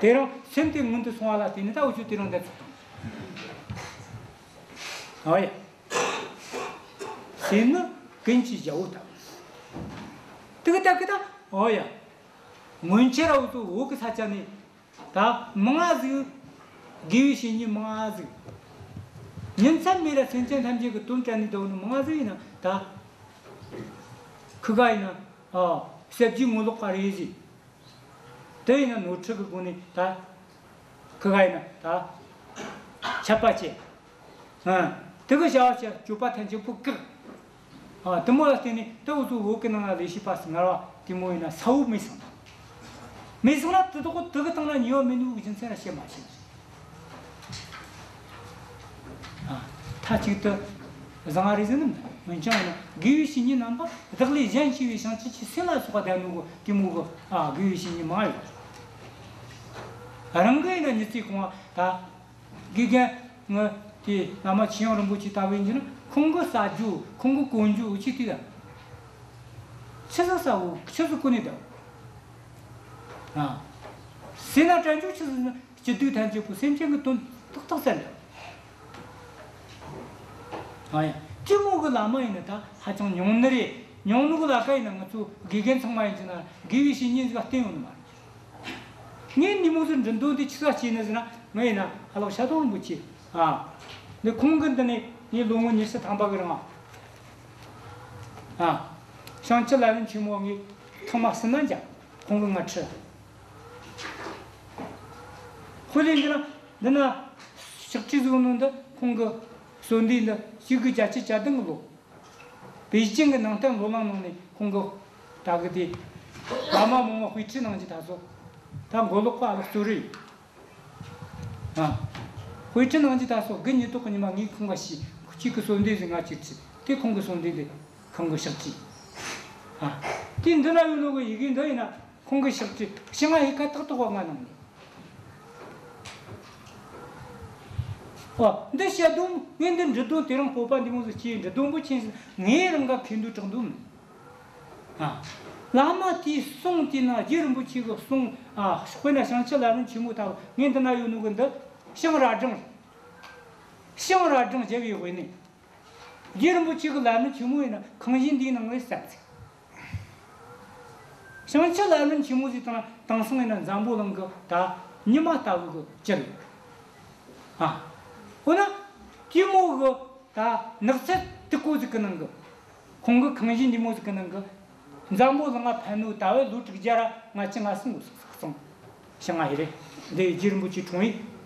དེ་རིང་སེམས་དེ་སྔོན་དུ་སོང་བ་ལ་བརྟེན་ནས་ད་འུ་ཆོ་དེ་རིང་འདི་ཚོགས་དང་། ཨོ་ཡ། སེམས་ནི་ཀུན་གྱི་རྒྱལ་པོ་ལྟ་བུ། དེ་གི་ད་གི་ད། ཨོ་ཡ། སྔོན་ཆད་ར་འུ་ཚོ་བོད་གི་ས་ཆ་ནས་ད་མང་ང་ཟིག་དགེ་བའི་བཤེས་གཉེན་མང་ང་ཟིག་ཉིན་མཚན་མེད་ར་སེམས་ཅན་ཐམས་ཅད་ཀྱི་དོན་དྲན་ནས་འདུག་ནི་མང་ང་ཟིག་ཡིན་ན་ད། ཁི་ག་ཡིན་ན། ཨ། ཟབ་རྒྱས་ངོ་ལོག་པ་རེད་ཟིག་དེ་ཡིན་ན་ནོར་འཁྲུལ་གི་སྒོ་ནས་ད། ཁི་ག་ཡིན་ན་ད། ཆད་པ་བཅད། ཨ། དེ་གི་བྱ་བ་བྱེད་སྤྱོད་པ་ཐམས་ཅད་པོ་བཀག་ཨ། དེ་མོ་ལ་བརྟེན་ནས་དེ་འུ་ཚོ་བོད་གི་ནང་ལ་ལས་བྱེད་པ་སྔར་བ་དེ་མོ་ཡིན་ན་གསལ་བོ་མེད་སོང་། མེད་སོང་ན་དེ་དག་དེ་གི་སྟེང་ན་ཉེས་པ་མེད་ནོ་གི་རྒྱུ་མཚན་ར་བཤད་མ་ཤེས། ཨ། མཐའ་གཅིག་ཏུ་བཟང་ང་རེ་ཟེར་ནི་མིན། འོན་ཀྱང་ཡིན་ན་དགེ་བའི་བཤེས་གཉེན་རྣམ་པ་བདག་ལས་གཞན་གཅེས་པའི་བྱང་ཆུབ་ཀྱི་སེམས་ལ་སོགས་པ་ལྡན་ནོ་གི་དེ་མོ་གི། ཨ། དགེ་བའི་བཤེས་གཉེན་མང་ཡོད། རང་གི་ཡིན་ན་མྱི་ཚེ་གང་བ་ད། དགེ་རྒན་ངི་དེ་བླ་མ་ཆོས་དབྱིངས་རིན་པོ་ཆེ་ལྟ་བུ་ཡིན་གྱི་ན་ཁོང་གི་ཟ་རྒྱུ་ཁོང་གི་གོན་རྒྱུ་འུ་ཆི་དེ་ད། ཆི་ཟིག་ཟ་བོ་ཆི་ཟིག་གོན་ནས་ད། ཨ། ཟས་སྣ་དྲན་རྒྱུ་ཆི་ཟིག་ཟ་ན་སྐྱིད་སྡུག་ཐམས་ཅད་པོ་སེམས་ཅན་གྱི་དོན་ཏག་ཏག་ཟེར་ད། ཨ་ཡ། དེ་མོ་གི་བླ་མ་ཡིན་ན་ད་ཧ་ཅང་ཉུང་ནི་རེད། ཉུང་ནི་གི་ལ་ཀ་ཡིན་ན་ང་ཚོ་དགེ་རྒན་ཚང་མ་ཡིན་གྱི་ན་དགེ་བའི་བཤེས་གཉེན་ཟིག་ག་བསྟེན་ཡོང་ནི་མ་རེད། ངས་འདི་མོ་ཟིག་འབྲི་འདོད་འདི་ཆི་ཟིག་ག་སྐྱེས་ནི་ཟེར་ན། ངས་ཡིན་ན་ཧ་ལོ་ཤ་དོང་རིན་པོ་ཆེ། ཨ། འདི་ཁོང་གི་འདི་ནས་ངས་ལོ་ངོ་ཉི་ཤུ་ཐམ་པ་གི་རིང་། ཨ། བྱང་ཆུབ་ལམ་རིམ་ཆེན་མོ་ངས་ཐེངས་མ་གསུམ་ན་མཇལ། ཁོང་གི་ང་ཁྲིད། དཔེ་ལེན་གྱི་ན་འདི་ན་ཕྱག་བྲིས་བཟོ་ནོ་འདི་ཁོང་གི་གསོལ་འདེབས་འདི་གཅིག་དགུ་བརྒྱད་ཅུ་གྱ་བདུན་གི་ལོ། པེ་ཅིང་གི་ནང་བསྟན་སློབ་གླིང་ནང་ནས་ཁོང་གི་ད་གི་དེ་བླ་མ་མང་བོ་དཔེ་ཁྲིད་གནང་རྒྱུ་ད་སོ། ད་མགོ་ལོག་པ་ལ་གཙོ་རེད། ཨ། དཔེ་ཁྲིད་གནང་རྒྱུ་ད་སོ་དགུ་ཉིན་ཐོག་གི་ཉི་མ་ངས་ཁོང་ག་ཤི་གཅིག་གི་གསོལ་འདེབས་ཟིག་ང་གཅིག་ཁྲིད་དེ་ཁོང་གི་གསོལ་འདེབས་དེ་ཁོང་གི་ཕྱག་བྲིས། ཨ། དེ་འདི་ན་ཡོད་ནོ་གི་ཡི་གེ་འདི་ཡིན་ན། ཁོང་གི་ཕྱག་བྲིས་ཤིང་ང་ཧེ་ཁ་ཏག་ཏག་བ་ང་ནང་ནས། ཨོ། འདི་བཤད་དོན་ངས་འདི་འབྲི་དོན་དེ་རིང་སྤོབས་པ་འདི་མོ་ཟིག་སྐྱེས་འབྲི་དོན་པོ་ཆེན་ཟིག་ངས་རང་ག་ཁེ་འདུག་དྲག་འདུག་མིན། ཨ། བླ་མ་དེའི་གསུང་དེ་ན་རྗེ་རིན་པོ་ཆེ་གི་གསུང་། ཨ། དཔེར་ན་བྱང་ཆུབ་ལམ་རིམ་ཆེན་མོ་ལྟ་བུ་ངས་འདི་ན་ཡོད་ནོ་གི་འདི་ཤིང་རལ་གྲངས། ཤིང་རལ་གྲངས་བརྒྱབ་པའི་དབུས་ནས། རྗེ་རིན་པོ་ཆེ་གི་ལམ་རིམ་ཆེན་མོ་ཡིན་ན་ཁང་གཞི་འདིའི་ནང་ལས་གསལ་ཚིག་བྱང་ཆུབ་ལམ་རིམ་ཆེན་མོ་ཟིག་དང་དེང་སང་ཡིན་ན་འཛམ་བུ་གླིང་གི་ད་ཉི་མ་ལྟ་བུ་གི་གྱུར་ཡོད། ཨ། འོ་ན་དེ་མོ་གི་ད་ནགས་ཚལ་དུ་ཀོ་ཟིག་གི་ནང་གི་ཁོང་གི་ཁང་གཞི་འདི་མོ་ཟིག་གི་ནང་གི་འཛམ་བུ་གླིང་ང་ཕན་ནོ་ད་བས་ལོ་དྲུག་བརྒྱ་ར་ལྔ་བཅུ་ང་གསུམ་གི་སོང་། ཤིང་ང་ཧེ་རེད། འདི་རྗེ་རིན་པོ་ཆེ་འཁྲུངས་ཡིན།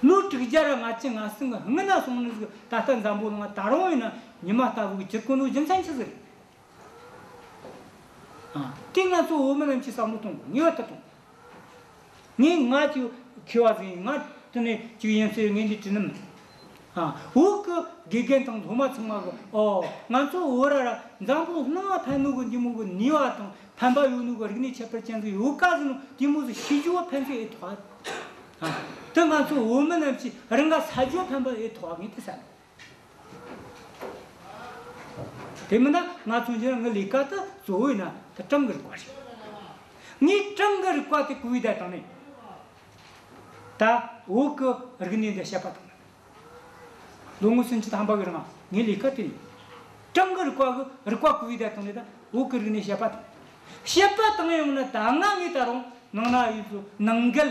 ལོ་དྲུག་བརྒྱ་ར་ལྔ་བཅུ་ང་གསུམ་གི་སྔོན་ན་སོང་ནི་ཟིག་ད་ལྟ་འཛམ་བུ་གླིང་ང་ད་རུང་ཡིན་ན་ཉི་མ་ལྟ་བུ་གི་གྱུར་གོ་ནོ་རྒྱུ་མཚན་ཆི་ཟིག་རེད། ཨ། དེ་ང་ཚོ་བོད་མི་རྣམས་ཀྱིས་བསམ་བློ་གཏོང་དགོས། ངེས་པར་དུ་གཏོང་དགོས། ངས་ང་ཅིག་མཁས་པ་ཟིག་ཡིན། ང་དེ་ནས་ཅིག་ཡིན་ཟེར་ངས་འདི་བྲིས་ནི་མིན། ཨ། བོད་ཀྱི་དགེ་རྒན་དང་སློབ་མ་ཚང་མ་གི། ཨོ། ང་ཚོ་བོད་ར་ར་འཛམ་བུ་གླིང་ང་ཕན་ནོ་གི་འདི་མོ་གི་ནུས་པ་དང་ཕན་པ་ཡོད་ནོ་གི་རིག་གནས་ཁྱད་པར་ཅན་ཟིག་ཡོད་ཀ་ཟེར་ནོ་དེ་མོ་ཟིག་ཤེས་རྒྱུ་བ་ཕན་ཚུན་ཨེ་ཐོགས། ཨ། དེ་ང་ཚོ་བོད་མི་རྣམས་ཀྱིས་རང་ག་ས་རྒྱུ་བ་ཕན་པ་ཨེ་ཐོགས་ངས་དེ་བསམ། དེ་མིན་ན་ང་མཚོན་རྒྱུ་ན་ངའི་ལས་ཀ་དེ་གཙོ་བོ་ཡིན་ན་དེ་གྲངས་ཀྱི་རིག་པ་རེད། ངས་གྲངས་ཀྱི་རིག་པ་དེ་གོ་བའི་བརྡ་བཏང་ནས། ད་བོད་ཀྱི་རིག་གནས་འདི་དཔྱད་པ་བཏང་ནས། ལོ་ངོ་སུམ་ཅུ་ཐམ་པ་གི་རིང་ངའི་ལས་ཀ་དེ་ཡིན། གྲངས་ཀྱི་རིག་པ་གི་རིག་པ་གོ་བའི་བརྡ་བཏང་ནས་ད་བོད་ཀྱི་རིག་གནས་དཔྱད་པ་བཏང་། དཔྱད་པ་བཏང་ཡོང་ན་ད་ང་ངས་ད་རུང་ནང་ན་ཡོད་ཚོ་ནང་འགལ།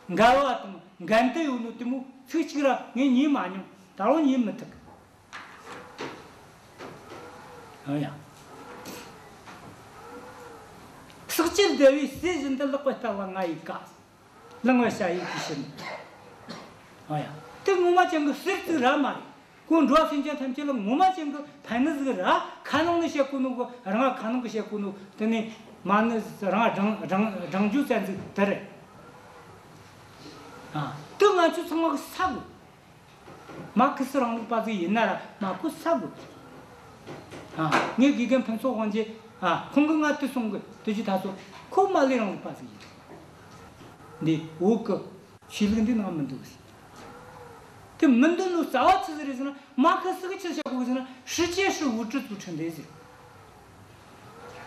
འགལ་བ་དང་འགལ་འདུ་ཡོད་ནོ་དེ་མོ་ཚིག་གཅིག་ར་ངས་ཉན་མ་མྱོང་། ད་རུང་ཉན་མི་ཐུབ། ཨ་ཡ། ཟག་བཅས་བདེ་བའི་ཟས་བཞིན་དུ། ལེགས་པར་བསྟབས་པ་ང་ཡི་བཀའ། བླང་བར་བྱ་ཡི་གུས་ཕྱིར་མིན། ཨ་ཡ། དེ་ངོ་མ་ཅན་གྱི་ཟས་ཟིག་ར་མ་རེད། ཁོ་འགྲོ་བ་སེམས་ཅན་ཐམས་ཅད་ལ་ངོ་མ་ཅན་གྱི་ཕན་ནི་ཟིག་ར། ཁ་ནང་ནས་བཤད་གོ་ནོ་གི་རང་ཁ་ནང་གི་བཤད་གོ་ནོ་དེ་ནས་མ་ནི་རང་སྦྲང་སྦྲང་སྦྲང་རྒྱུ་ཙམ་ཟིག་དེ་རེད། ཨ། དེ་ང་ཚོ་ཚང་མ་གི་ས་དགོས། མར་ཁེ་སི་རིང་ལུགས་པ་ཟིག་ཡིན་ན་ར་མ་ཁོ་ས་དགོས། ཨ། ངའི་དགེ་རྒན་ཕུན་ཚོགས་དབང་རྒྱལ། ཨ། ཁོང་གིས་ང་དེ་གསུང་གི། དེ་ཅི་ད་སོ་ཁོ་མར་ལེ་རིང་ལུགས་པ་ཟིག་ཡིན། འདི་བོད་ཀྱི་ཆོས་ལུགས་འདི་ནང་མི་འདུག་ཟེར། དེ་མི་འདུག་ནོ་རྩ་བ་ཆི་ཟིག་རེད་ཟེར་ན། མར་ཁེ་སི་གིས་ཆི་བཤད་གོ་གི་ཟེར་ན། 世界是物质组成的 ཟེར།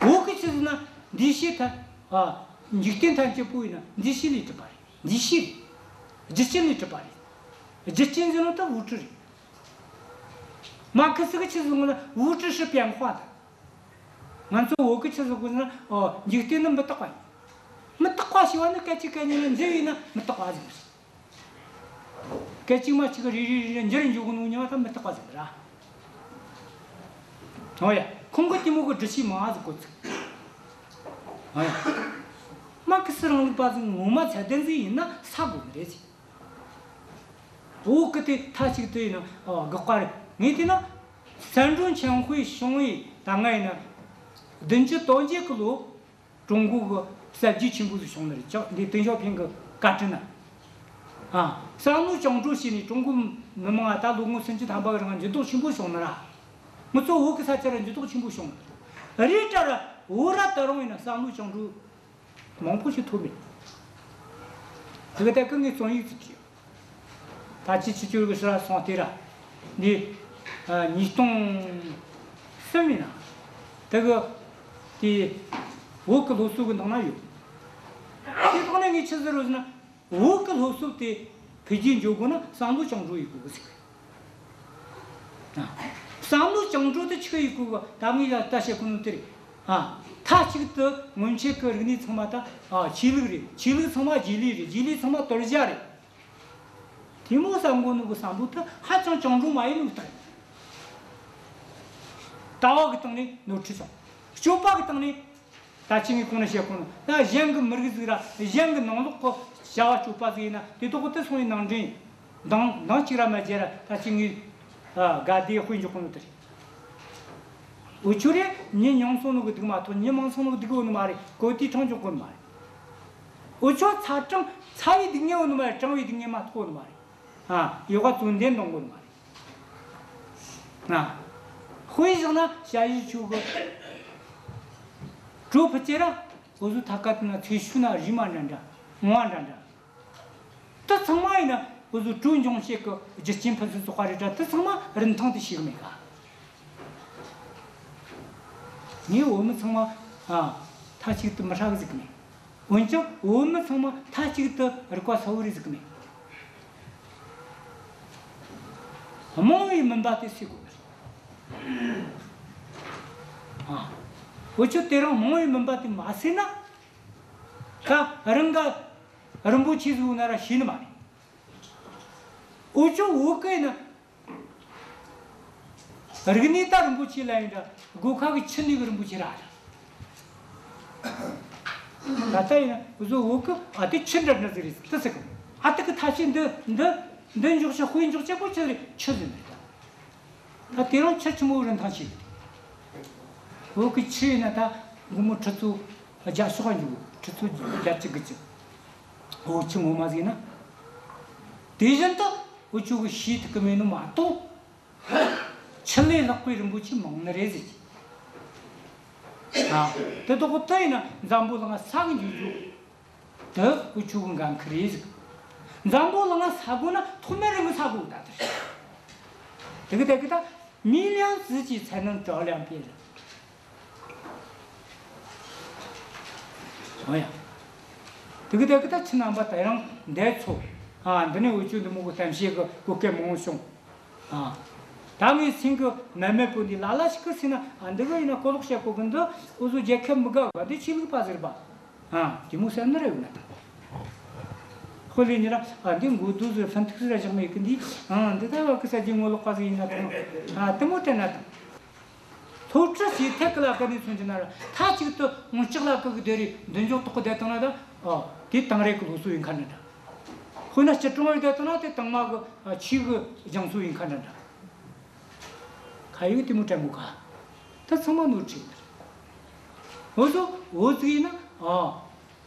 བོད་ཀྱིས་ཆི་ཟེར་ན། འདུས་བྱས་ཐ། ཨ། འཇིག་རྟེན་ཐམས་ཅད་པོ་ཡིན་ན་འདུས་བྱས་ལས་གྲུབ་པ་རེད། འདུས་བྱས་རེད། རྒྱུ་རྐྱེན་ལས་གྲུབ་པ་རེད། རྒྱུ་རྐྱེན་ཟེར་ནོ་ད་物质རེད། 马克思གིས་ཆི་ཟེར་གོ་ན། 物质是变化的。 ང་ཚོ་བོད་གིས་ཆི་ཟེར་གོ་ན། ཨོ། འཇིག་རྟེན་ནི་མི་རྟག་པ་ཡིན། མི་རྟག་པ་ཞེས་པ་ནི་སྐད་ཅིག་སྐད་ཉིད་ནས་འཇིག་ཡིན་ན་མི་རྟག་པ་ཟེར་གི་རེད། སྐད་ཅིག་མ་གཅིག་གི་རེ་རེ་རེ་རེ་འགྱུར་འགྱོ་གི་ནོ་ཉམས་ད་མི་རྟག་པ་ཟེར་གི་ར། ཨོ་ཡ། ཁོང་གིས་དེ་མོ་གི་སྒྲུབ་བྱེད་མང་ཟིག་བཀོད་ཚུལ། ཨོ་ཡ། མར་ཁེ་སི་རིང་ལུགས་པ་ཟིག་ངོ་མ་ཚད་ལྡན་ཟིག་ཡིན་ན་ས་དགོས་ནི་རེད་ཟེར། བོད་གི་དེ་མཐའ་གཅིག་ཏུ་ཡིན་ན། ཨ། དགག་པ་རེད། ངས་བལྟས་ན། 三中全会 བྱུང་བའི་ད་སྔ་ཡིན་ན། 等于到这个路 ཀྲུང་གོ་གི་གསར་བརྗེ་ཆེན་པོ་ཟིག་བྱུང་ནི་རེད། ཅག་འདི་ཏེང་ཞའོ་ཕིང་གི་བཀའ་དྲིན་ན། ཨ། བསམ་བློ་བཅིངས་འགྲོལ་བྱས་ནས་ཀྲུང་གོ་མི་དམངས་ང་ད་ལོ་ངོ་སུམ་ཅུ་ཐམ་པ་གི་རིང་འགྱུར་ལྡོག་ཆེན་པོ་བྱུང་ནི་ར། ང་ཚོ་བོད་གི་ས་ཆ་ར་འགྱུར་ལྡོག་ཆེན་པོ་བྱུང་ནི་རེད། རེད་ད་ར་བོད་ར་ད་རུང་ཡིན་ན་བསམ་བློ་བཅིངས་འགྲོལ་མང་པོ་ཞིག་ཐོབ་མེད། དེ་གི་ཐད་ཀ་ངས་རྩོམ་ཡིག་ཅིག་བྲིས་ཡོད། ད་ཅི་ཕྱི་སྐྱོད་གི་ཕྱིར་སོང་སྟེ་ར། འདི། ཨ། ཉིས་སྟོང་གསུམ་ཡིན་ན། དེ་གི་དེ་བོད་གི་སློབ་གསོ་གི་ནང་ན་ཡོད། དེ་ཐོག་ནས་ངས་ཆི་ཟེར་རོ་ཟེར་ན། བོད་གི་སློབ་གསོ་དེ་འཕེལ་རྒྱས་འགྱོ་དགོས་ན་བསམ་བློ་བཅིངས་འགྲོལ་ཡེད་དགོས་གི་ཟེར། ཨ། བསམ་བློ་བཅིངས་འགྲོལ་དེ་ཆི་ཡེད་དགོས་གི། ད་ངས་ད་ལྟ་བཤད་གོ་ནོ་དེ་རེད། ཨ། མཐའ་གཅིག་ཏུ་སྔོན་ཆད་གི་རིག་གནས་ཚང་མ་ད། ཨ། ཆོས་ལུགས་རེད། ཆོས་ལུགས་ཚང་མ་རྗེས་ལུས་རེད། རྗེས་ལུས་ཚང་མ་དོར་རྒྱུ་རེད། དེ་མོ་བསམ་གོ་ནོ་གི་བསམ་བློ་དེ་ཧ་ཅང་བཅིངས་འགྲོལ་མ་ཡེད་ནོ་ལྟ་ཡིན། ལྟ་བ་གི་སྟེང་ནས་ནོར་འཁྲུལ་བྱུང་། སྤྱོད་པ་གི་སྟེང་ནས། ད་ཅི་ངས་གོང་ནས་བཤད་གོ་ནོ། ད་གཞན་གི་མི་རིགས་ཟིག་ར་གཞན་གི་ནང་ལོགས་གི་བྱ་བ་སྤྱོད་པ་ཟིག་ཡིན་ན་དེ་ཐོག་གི་དེ་སོང་བའི་ནང་འདྲེན། འདང་འདང་གཅིག་ར་མ་བརྒྱབ་ར། ད་ཅི་ངས། ཨ། དགའ་བདེ་དཔེ་འཇོག་གོ་ནོ་དེ་རེད། འུ་ཆོ་རེ་མྱི་ཉུང་སོང་ནོ་གི་སྡུག་མ་གཏོགས་མྱི་མང་སོང་ནོ་གི་སྡུག་ཡོད་ནི་མ་རེད། གོ་དེ་གྲངས་འཇོག་གོ་ནི་མ་རེད། འུ་ཆོ་ཚ་གྲང་ཚ་བའི་སྡུག་བསྔལ་ཡོད་ནི་མ་རེད། གྲང་བའི་སྡུག་བསྔལ་མ་གཏོགས་ཡོད་ནི་མ་རེད། ཨ། ཡོ་ག་བཙོན་ལྡན་གཏོང་གོ་ནི་མ་རེད། ཨ། དཔེ་བཞག་ན་ཞ་ཡི་ཆོ་གི་གྲོ་ཕུད་ཅེ་ར། འུ་ཟོ་ཐ་ཀ་དེ་ན་ཚེ་ཤུལ་ན་རི་མ་འདྲ་འདྲ། ངོ་བ་འདྲ་འདྲ། དེ་ཚང་མ་ཡིན་ན་འུ་ཟོ་གྲོ་འབྱུང་བྱེད་གི་རྒྱུ་རྐྱེན་ཕུན་སུམ་ཚོགས་པ་རེད་དྲ། དེ་ཚང་མ་རིན་ཐང་དེ་ཤེས་གི་མེད་ག། ངས་བོད་མི་ཚང་མ། ཨ། མཐའ་གཅིག་ཏུ་མི་ཧྲ་གི་ཟེར་གི་མེད། འོན་ཀྱང་བོད་མི་ཚང་མ་མཐའ་གཅིག་ཏུ་རིག་པ་གསལ་བོ་རེད་ཟེར་གི་མེད། རྨོངས་པའི་མུན་པ་དེ་སེལ་དགོས་རེད། ཨ། འུ་ཆོ་དེ་རིང་རྨོངས་པའི་མུན་པ་དེ་མ་སེལ་ན། ད་རང་ག་རིན་པོ་ཆེ་ཟིག་ན་ར་ཤེས་ནི་མ་རེད། འུ་ཆོ་བོད་གི་ཡིན་ན། རིག་གནས་ད་རིན་པོ་ཆེ་ལ་ཡིན་འདྲ། སྒོ་ཁ་གི་ཆུ་ནས་གི་རིན་པོ་ཆེ་ར་རེད། ད་ལྟ་ཡིན་ན་བཟོ་བོད་གི། ཨ། དེ་ཆུ་འདྲ་འདྲ་ཟིག་རེད་དེ་ཟེར་གི། ཨ། དེ་གི་ཐ་ཆད་འདི་འདི་འདི་འཇོག་ཆ་དཔེ་འཇོག་ཆ་པོ་ཆི་རེད། ཆུ་ཟིག་རེད། ད་དེ་རིང་ཆུ་ཆི་མོ་རིན་ཐང་ཆེ་གི། བོད་གི་ཆུ་ཡིན་ན་ད་སྒོར་མོ་ཁྲི་ཚོ་བརྒྱ་ཤོག་ག་འཇུག་གི། ཁྲི་ཚོ་བརྒྱད་ཅུ་དགུ་བཅུ། འུ་ཆོ་ངོ་མ་ཟིག་ན། དེ་བཞིན་དུ་འུ་ཆོ་གི་ཤེས་ཐུབ་གི་མེད་ནོ་མ་གཏོགས། ཆུ་ལས་ལྷག་པའི་རིན་པོ་ཆེ་མང་ནི་རེད་ཟེར་གི། ཨ། དེ་དག་གི་དེ་ཡིན་ན་འཛམ་བུ་གླིང་ང་ས་གི་འཇུག་རྒྱུ་དེ་འུ་ཆོ་གི་འགན་ཁུར་རེད་ཟེར་གི། འཛམ་བུ་གླིང་ང་ས་དགོས་ན་ཐོག་མར་རང་གི་ས་དགོས་ད་དེ་རེད། དེ་གི་དེ་གི་ད་མི་ལིང་ཙི་ཅི་才能照亮别人། འོ་ཡ། དེ་གི་དེ་གི་ད་ཁྱེད་རྣམ་པ་དེ་རིང་འདིར་ཚོགས། ཨ། འདི་ནས་འུ་ཆོ་འདི་མོ་གི་གཏམ་བཤད་གི་གོ་སྐབས་མང་བོ་བྱུང་། ཨ། ད་ངའི་སེམས་གི་མེད་མེད་པོ་འདི་ལ་ལ་ཞིག་གི་སེམས་ན། ཨ། འདི་གི་ཡིན་ན་གོ་ལོག་བཤད་གོ་གི། འདི་འུ་ཟོ་རྒྱལ་ཁབ་མི་དགའ་བ། འདི་ཆོས་ལུགས་པ་ཟེར་བ། ཨ། དེ་མོ་བསམ་ནི་རེད་འོ་ན་ད། དཔེ་ལེན་ནི་ར། ཨ། འདི་མགོ་རྡོ་ཟེར་ཕན་ཐོགས་ཟེར་ར་བཞག་མེད་གི་འདི། ཨ། འདི་ད་བ་གི་ས་ཀྱི་ངོ་ལོག་པ་ཟིག་ཡིན་ན་ད། ཨ། དེ་མོ་དྲན་ན་ད། སློབ་ཁྲིད་བྱེད་ཐད་ཀི་ལ་ཀ་ནས་མཚོན་གྱི་ན་ར། མཐའ་གཅིག་ཏུ་ངོ་ལྕགས་ལ་ཀ་གི་སྡེ་རེད། མདུན་ཅོག་ཏོག་གི་བསྡད་བཏང་ན་ད། ཨ། དེ་དེང་རབས་ཀྱི་སློབ་གསོ་ཡིན་ཁ་འདྲ་འདྲ། དཔེར་ན་སྐྱིལ་ཀྲུང་ངེ་བསྡད་བཏང་ན་དེ་དང་མ་གི། ཨ། ཆོས་གི་སྦྱང་གསོ་ཡིན་ཁ་འདྲ་འདྲ། ཁ་ཡིག་དེ་མོ་དྲན་གོ་ག། ད་ཚང་མ་ནོར་འཁྲུལ་ཡིན། འུ་ཚོ་བོད་ཟིག་ཡིན་ན། ཨ།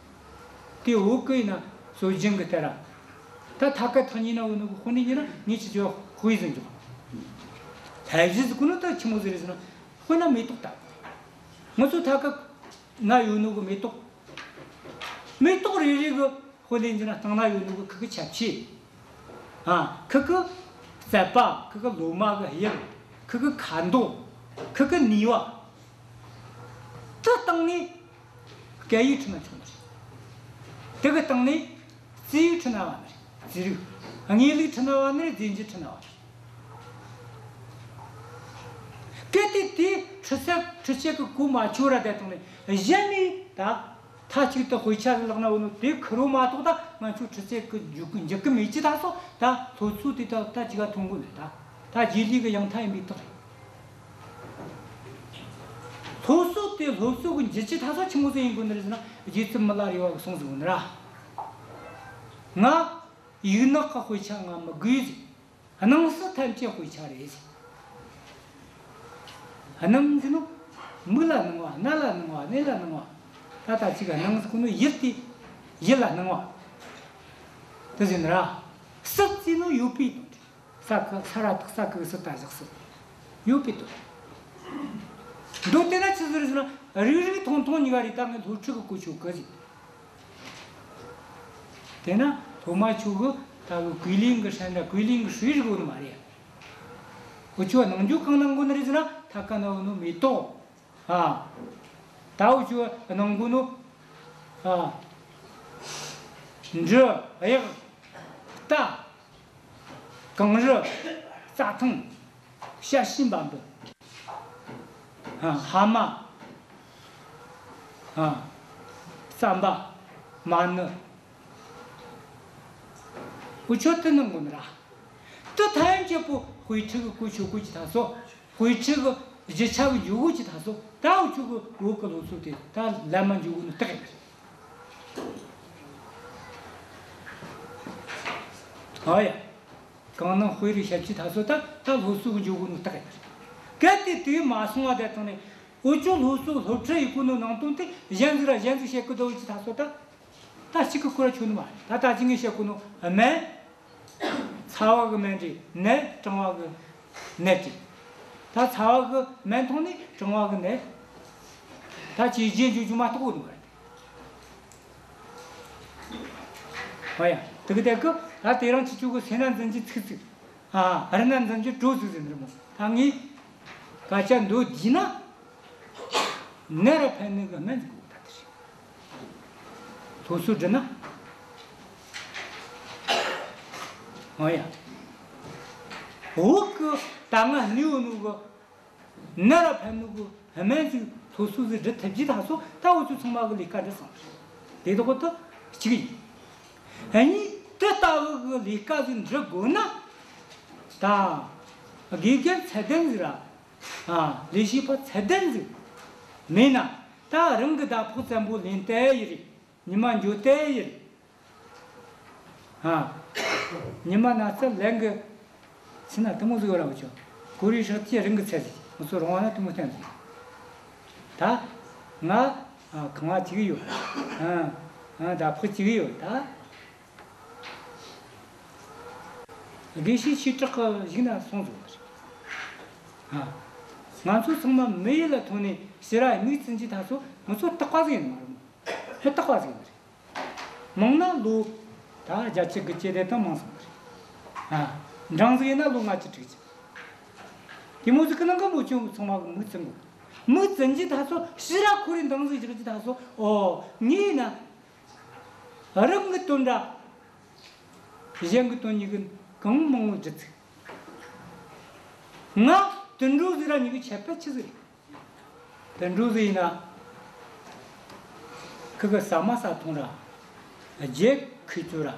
དེ་བོད་གི་ཡིན་ན་སྲོལ་རྒྱུན་གི་ལྟར་ར། ད་ཐ་ཀ་ཐང་ཉིན་ན་འུ་ནུ་གི་དཔོན་ནི་ཡིན་ན་ངས་ཅི་ཅོ་དཔེ་ཟིག་འཇོག། ལྷ་བཞི་ཟེར་གོ་ནོ་ད་ཆི་མོ་ཟིག་རེད་ཟེར་ན། དཔེར་ན་མེ་ཏོག་ད། ང་ཚོ་ཐ་ཀ་ན་ཡོད་ནོ་གི་མེ་ཏོག་མེ་ཏོག་རེ་རེ་གི་དཔེ་ལེན་རྒྱུ་ན་སྟེང་ན་ཡོད་ནོ་གི་ཁུ་གི་ཆ་ཕྱེད། ཨ། ཁུ་གི་རྩད་པ། ཁུ་གི་ལོ་མ་གི་དབྱིབས། ཁུ་གི་ཁ་མདོག་ཁུ་གི་ནུས་པ། དེ་སྟེང་ནས་སྐད་ཡིག་ཁྲིད་ན་ཆོག་ནི་རེད། དེ་གི་སྟེང་ནས་རྩིས་ཡིག་ཁྲིད་ན་བ་ནི་རེད། རྩིས་རིག་དངོས་ལུགས་ཁྲིད་ན་བ་ནི་རེད། རྫས་འགྱུར་ཁྲིད་ན་བ་ནི་རེད། གལ་ཏེ་དེ་ཁྲི་སེ་ཁྲི་སེ་གི་གོ་མ་ཆོད་ར་བསྡད་བཏང་ནས་གཞན་ནས་ད་མཐའ་གཅིག་ཏུ་དཔེ་ཆ་ལག་ན་བུད་ནོ་དེ་ཁུར་བོ་མ་གཏོགས་ད་ང་ཚོ་ཁྲི་སེ་གི་འཇུག་གི་འཇུག་གི་མེད་ཅི་ད་སོ། ད་སློབ་གསོ་དེ་ད་ད་ཅི་ག་ཐོན་གོ་ནས་ད་ད་རྗེས་ལུས་གི་ཡང་མཐའ་ཡིན་པའི་རྟགས་རེད། སློབ་གསོ་དེ་སློབ་གསོ་གི་འཇུག་ཅི་ད་སོ་ཆི་མོ་ཟིག་ཡིན་དགོས་ནི་རེད་ཟེར་ན། རྗེ་བཙུན་མི་ལ་རས་པ་གིས་གསུངས་ཟིག་ཡོད་ནི་ར། ང་ཡིག་ནག་གི་དཔེ་ཆ་ང་མི་དགོས་ཟིག། སྣང་སྲིད་ཐམས་ཅད་དཔེ་ཆ་རེད་ཟེར། སྣང་ཟེར་ནོ་མིག་ལ་སྣང་བ། རྣ་ལ་སྣང་བ། སྣ་ལ་སྣང་བ། ད་ལྟ་གཅིག་ག་སྣང་ཟེར་གོ་ནོ་ཡིད་དེ། ཡིད་ལ་སྣང་བ་དེ་ཟེར་ནི་ར། སྲིད་ཟེར་ནོ་ཡོད་པའི་དོན་རེད། ས་ཁུ་ས་ར་ཐག་ས་ཁུ་གི་སྲིད་ད་བཞག་སྲིད་ཡོད་པའི་དོན། མདོ་དེ་ན་ཆི་ཟིག་རེད་ཟེར་ན། རིག་རིག་མཐོང་མཐོང་གཉིས་ཀ་རེད། ད་ངས་སློབ་ཁྲིད་གི་གོ་ཆོད་གི་ཟེར། དེ་ན་སློབ་མ་ཆོ་གི་ད་གི་ཀུའི་ལིང་གི་ཧྲན་ད་ཀུའི་ལིང་གི་ཧྲུའི་རིག་གོ་ནི་མ་རེད། འུ་ཆོ་སྣང་རྒྱུ་གང་སྣང་གོ་ནི་རེད་ཟེར་ན། ཐ་ཀ་ན་འུ་ནོ་མེ་ཏོག། ཨ། ད་འུ་ཆོ་སྣང་གོ་ནོ། ཨ། འབྲུ། གཡག། རྟ། གངས་རི། རྩྭ་ཐང་། ཤ་ཤིང་འབའ་འབུ། ཨ། ཧ་མ། ཨ། རྩམ་པ། མ་ཎི། འུ་ཆོ་དེ་སྣང་གོ་ནི་ར། དེ་ཐམས་ཅད་པོ་དཔེ་ཁྲིད་གི་གོ་ཆོད་གོ་ཅི་ད་སོ། དཔེ་ཁྲིད་གི་རྒྱུ་ཆ་གི་འཇུག་གོ་ཅི་ད་སོ། ད་འུ་ཆོ་གི་བོད་གི་སློབ་གསོ་དེ་ད་ལམ་མ་འཇུག་གོ་ནི་རྟགས་ཡིན་པ་རེད། ཨ་ཡ། གང་སྣང་དཔེ་རུ་ཞབས་ཀྱི་ད་སོ། ད་ད་སློབ་གསོ་གི་འཇུག་གོ་ནི་རྟགས་ཡིན་པ་རེད། གལ་ཏེ་དེ་མ་སོང་བ་བསྡད་བཏང་ནས་འུ་ཆོ་སློབ་གསོ་སློབ་ཁྲིད་ཡེད་གོ་ནོ་ནང་དོན་དེ་གཞན་ཟིག་ར་གཞན་ཟིག་བཤད་གི་འདུག་ཅི་ད་སོ། ད་ད་གཅིག་གི་སྐོར་ཆོད་ནི་མ་རེད། ད་ད་ཅི་ངས་བཤད་གོ་ནོ་སྨན། ཚ་བ་གི་སྨན་རེད། ནད་གྲང་བ་གི་ནད་རེད། ད་ཚ་བ་གི་སྨན་འཐུང་ནས་གྲང་བ་གི་ནད། ད་ཅི་རྗེས་འཇུག་རྒྱུ་མ་གཏོགས་གོ་ནི་མ་རེད། ཨོ་ཡ། དེ་གི་དེ་གི་ད་དེ་རིང་ཁྱེད་ཆོ་གི་སེམས་ན་འཛིན་རྒྱུ་ཚིག་ཚིག། ཨ། རི་ན་འཛིན་རྒྱུ་གྲོ་ཟིག་ཟེར་ནི་རེད་མོ། ད་ངས་སྐད་ཆ་འདོད་རྒྱུ་ན། ནད་ར་ཕན་ནི་གི་སྨན་ཟིག་དགོས་ད་དེ་རེད། སློབ་གསོ་སྒྲུབ་ན། ཨོ་ཡ། བོད་གི་ད་ང་གནས་ཡོད་ནོ་གི་ནད་ར་ཕན་ནོ་གི་སྨན་ཟིག་སློབ་གསོ་ཟིག་སྒྲུབ་ཐུབ་རྒྱུ་ད་སོ། ད་འུ་ཆོ་ཚང་མ་གི་ལས་ཀ་འགྲུབ་སོང་། དེ་དག་ད་གཅིག་ཡིན། གཉིས། དེ་ལྟ་བུ་གི་ལས་ཀ་ཟིག་འགྲུབ་དགོས་ན། ད་དགེ་རྒན་ཚད་ལྡན་ཟིག་ར། ཨ། ལས་བྱེད་པ་ཚད་ལྡན་ཟིག་མེད་ན། ད་རང་གི་ཟླ་ཕོགས་བཙན་པོ་ལེན་བསྡད་ཡི་རེད། ཉི་མ་འགྱོ་བསྡད་ཡི་རེད། ཨ། ཉི་མ་ན་ཚ་ལན་གི་ཚེ་ན་དེ་མོ་ཟིག་ཡོད་ར། འུ་ཆོ་གོ་རེ་ཧྲག་ཅེས་རང་གི་ཚད་ཟིག་མི་ཚོ་རང་བ་ན་དེ་མོ་བསྟན་ཟིག། ད་ང་ཨ་ཁང་བ་གཅིག་ཡོད། ཨ། ཨ། ཟླ་ཕོགས་གཅིག་ཡོད། ད་དགེ་བཤེས་ཆོས་གྲགས་གི་ཞིག་ན་སོང་ཟིག་ཡོད་རེད། ཨ། ང་ཚོ་ཚང་མ་མི་ཡུལ་ལ་ཐོན་ནས་ཕྱི་ར་མིག་བཙུམ་རྒྱུ་ད་སོ། མི་ཚོ་རྟག་པ་ཟིག་ཡིན་མ་རེད་མོ། ཧེ་རྟག་པ་ཟིག་ཡིན་རེད། མང་ན་ལོ་ད་བརྒྱད་ཅུ་དགུ་བཅུ་དེ་དང་མང་སོང་བ་རེད། ཨ། འབྲིང་ཟིག་ཡིན་ན་ལོ་ལྔ་བཅུ་དྲུག་ཅུ། དེ་མོ་ཟིག་གི་ནང་གི་མོ་ཆུང་ཚང་མ་གི་མིག་བཙུམ་དགོས། མིག་བཙུམ་རྒྱུ་ད་སོ། ཕྱི་ར་ཁོ་རེ་འདང་ཟིག་རྒྱག་རྒྱུ་ད་སོ། ཨོ། ངས་ན་རང་གི་དོན་འདྲ་གཞན་གི་དོན་གཉིས་གི་གང་མང་བོ་བསྒྲུབས་ཚུགས། ང་དུད་འགྲོ་ཟིག་ར་གཉིས་གི་ཁྱད་པར་ཆི་ཟིག་རེད། དུད་འགྲོ་ཟིག་ཡིན་ན། ཁུ་གི་ཟ་མ་ཟ་འཐུང་ར། རྒྱུ་ཁུ་བཙོ་ར།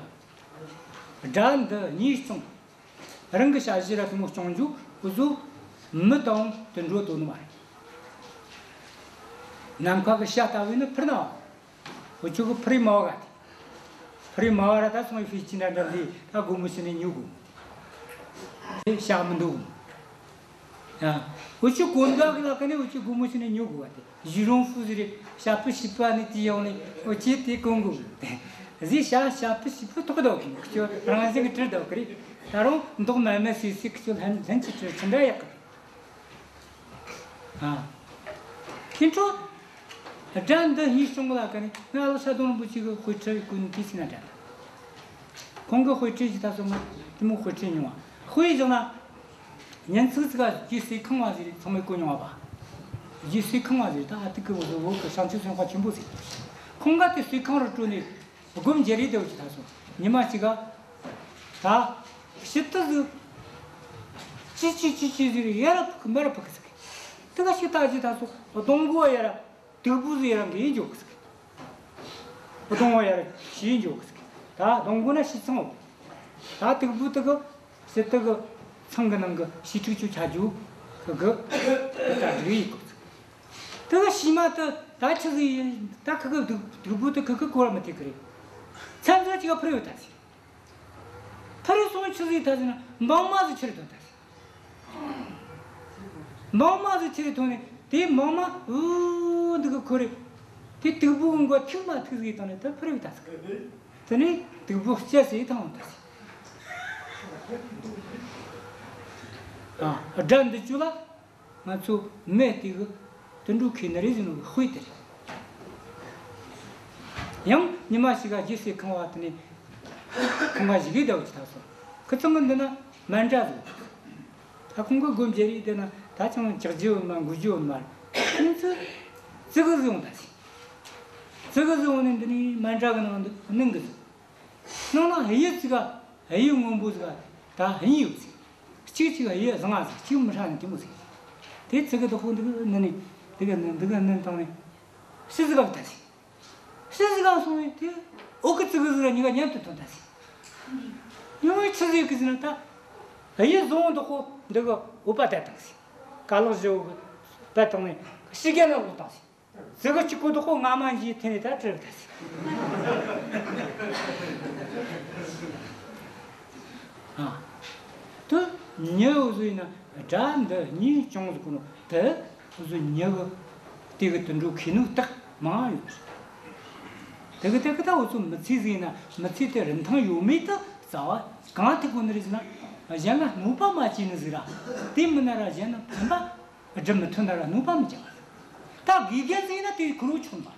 དགྲ་འདུལ་གཉེན་སྐྱོང་། རང་གི་ཞ་ཡི་ར་དེ་མོ་སྐྱོང་རྒྱུ་འུ་ཚོ་མི་དང་དུད་འགྲོ་དོ་ནི་མ་རེད། ནམ་མཁའ་གི་བྱ་ལྟ་བུ་ནི་འཕུར་ན། འུ་ཆོ་གི་འཕུར་རེ་མ་བ་ག་དེ། འཕུར་རེ་མ་བ་ར་ད་སོང་བའི་ཕི་ཅི་འདྲ་འདྲ་ལས་ད་སྒོར་མོ་ཞིག་ནས་ཉོ་དགོས། དེ་བྱ་མི་འདུག། ཡ། འུ་ཆོ་གོན་པ་གི་ལ་ཀ་ནས་འུ་ཆོ་སྒོར་མོ་ཞིག་ནས་ཉོ་དགོས་པ་དེ། གཞི་རོང་ཧྥུ་ཟེར་རེ་ཞ་པི་ཞི་པ་ནས་དེ་ཡོང་ནས་འུ་ཆོས་དེ་གོན་དགོས་གི། ཟེ་ཞ་ཞ་པི་ཞི་པི་ཐོག་ཟློག་གི། ཁྱོད་རང་བཞིན་གི་བྲིས་ཟློག་གི་རེད། ད་རུང་མདོག་དམར་དམར་སེ་སེ་ཁྱོད་ལྷན་ལྷན་གྱིས་བྲིས་ཅི་འདྲ་ཡག་གི། ཨ། ཁྱེད་ཚོ། དགྲ་འདུལ་གཉེན་སྐྱོང་ལ་ཀ་ནས་ང་ལ་ཤ་དོང་རིན་པོ་ཆེ་གི་དཔེ་ཁྲིད་གོ་ནི་དེ་ཟིན་ན་དྲན། ཁོང་གི་དཔེ་ཁྲིད་ཀྱི་ད་སོ་ང་དེ་མོ་དཔེ་ཁྲིད་མྱོང་བ། དཔེ་བཞག་ན། ཉིན་ཚིག་ཚིག་ག་རྗེ་སེ་ཁང་བ་ཟེར་ཚང་མས་གོ་མྱོང་བ་པ། རྗེ་སེ་ཁང་བ་ཟེར་ད་ཨ་ཏི་ཀི་བོ་ཟོ་བོ་གི་བྱང་ཆུབ་སེམས་དཔའ་ཆེན་པོ་ཟིག། ཁོང་ག་དེ་སེ་ཁང་རུ་བྲོས་ནས། སྒོམ་རྒྱལ་རེ་དེ་བ་ཅི་ད་སོང་། ཉི་མ་གཅིག་ག་ད་ཕྱི་དུ་ཟིག་ཅི་ཅི་ཅི་ཅི་ཟིག་རེ་ཡ་ར་ཕུ་གི་མ་ར་ཕུ་གི་ཟིག། དེ་ག་ཞིག་ད་ཅི་ད་སོ་སྡོང་པོ་ཡར་དུག་པོ་ཟིག་ཡར་འགོས་འགྱོ་གི་ཟིག་སྡོང་པོ་ཡར་ཞིག་འགྱོ་གི་ཟིག་ད་སྡོང་པོ་ན་ཞིག་ཚང་བ། ད་དུག་པོ་དེ་གི་ཞིག་དེ་གི་ཚང་གི་ནང་གི་ཞིག་ཁྲིག་ཆུ་ཆ་རྒྱུ་གི་གི་དེ་ད་འགྲིག་ཡི་གོ་ཟིག་དེ་གི་ཞིག་མ་དེ་ད་ཆི་ཟིག་ཡིན། ད་ཁི་གི་དུག་དུག་པོ་དེ་ཁི་གི་གོ་ར་མི་ཐེ་གི་རེད། མཚམས་འཇོག་ཅིག་ག་འཕུར་ཡོད་ད་ཟིག་འཕུར་སོང་ཆི་ཟིག་ད་ཟེར་ན་འབངས་མ་ཟིག་ཁྱེར་ཐོན་ད་ཟེར། འབངས་མ་ཟིག་ཁྱེར་ཐོན་ནས་དེ་འབངས་མ་འུ་འདི་གི་ཁོ་རེ་དེ་དུག་པོ་གི་མགོ་ཐིག་མ་ཐིག་ཟིག་བཏང་ནས་ད་འཕུར་ཡོད་ད་ཟེར། དེ་ནས་དུག་པོ་སྐྱེ་སེ་ཐང་ད་ཟེར། ཨ་དགྲ་འདི་ཚོ་ལ། ང་ཚོ་མི་དེ་གི་དུད་འགྲོ་ཁེ་ནི་རེད་ཟེར་ནོ་གི་དཔེ་དེ་རེད། ཡང་ཉི་མ་ཞིག་ག་རྗེས་སུ་ཁང་བ་དེ་ནས་ཁང་བ་ཞིག་གི་ཟླ་བ་ཅི་ད་སོང་། ཁི་ཚང་གི་འདི་ན་མཎྜལ་ཟིག་ད་ཁོང་གི་སྒོ་འབྱེད་རེས་དེ་ན་ད་ཅང་ཅག་རྒྱུ་ཡོད་མ་འགུལ་རྒྱུ་ཡོད་མ་རེད། ཁོང་ཚོ་ཙི་གུ་ཟིག་འོང་ད་ཟིག་ཙི་གུ་ཟིག་འོང་ནས་འདི་ནས་མཎྜལ་གི་ནང་དུ་གནོན་གི་ཟིག་ནང་ན་གཡུ་ཙི་ག་གཡུ་སྔོན་པོ་ཟིག་ག་ད་གཡུ་ཡོད་ཟིག་གཅིག་གཅིག་གཡུ་བཟང་ང་ཟིག་གཅིག་མི་ཧྲ་ནི་དེ་མོ་ཟིག་དེ་ཙི་གུ་དེ་ཁོ་འདི་གི་ནི་ནི་འདི་གི་ནི་འདི་གི་ནི་བཏང་ནས་ཕྱི་ཟིག་ག་བཏང་ཟིག་ཕྱི་ཟིག་ག་སོང་བས་དེ་འོག་གི་ཙི་གུ་ཟིག་ར་གཉིས་ཀ་མཉམ་དུ་ཐོན་ད་ཟིག་ཉུང་བའི་ཆི་ཟིག་གི་ཟིག་ན་ད་གཡུ་བཟང་བོ་དེ་ཁོ་འདི་གི་འོད་པ་བཏང་ཟིག་ཀ་ལག་བཞི་བོ་གི་བཏང་ནས་ཕྱི་རྒྱལ་ལ་བླུགས་བཏང་ཟིག་ཙི་གུ་གཅིག་པོ་དེ་ཁོ་སྔ་མ་འཇིག་ཐེ་ནས་ད་བྲི་བ་ད་ཟིག་ཨ། དེ་མྱི་འུ་ཟོ་ཡིན་ན་དགྲ་འདི་གཉིས་བྱུང་ཟིག་གོ་ནོ་དེ་འུ་ཟོ་མྱི་གི་དེ་གི་དུད་འགྲོ་ཁེ་ནོ་རྟགས་མང་ཡོད། དེ་གི་དེ་གི་ད་འུ་ཚོ་མི་ཚེ་ཟིག་ཡིན་ན་མི་ཚེ་དེ་རིན་ཐང་ཡོད་མེད་དེ་རྩ་བ་གང་ཐུག་གོ་ནི་རེད་ཟེར་ན། གཞན་ལ་གནོད་པ་མ་བྱས་ནི་ཟིག་ར། དེ་མིན་ན་ར་གཞན་ལ་ཕན་པ་སྒྲུབ་མི་ཐུབ་ན་ར་གནོད་པ་མི་བྱ་བ་རེད། ད་དགེ་རྒན་ཟིག་ཡིན་ན་དེ་ཁུར་བོ་ཆོག་ནི་མ་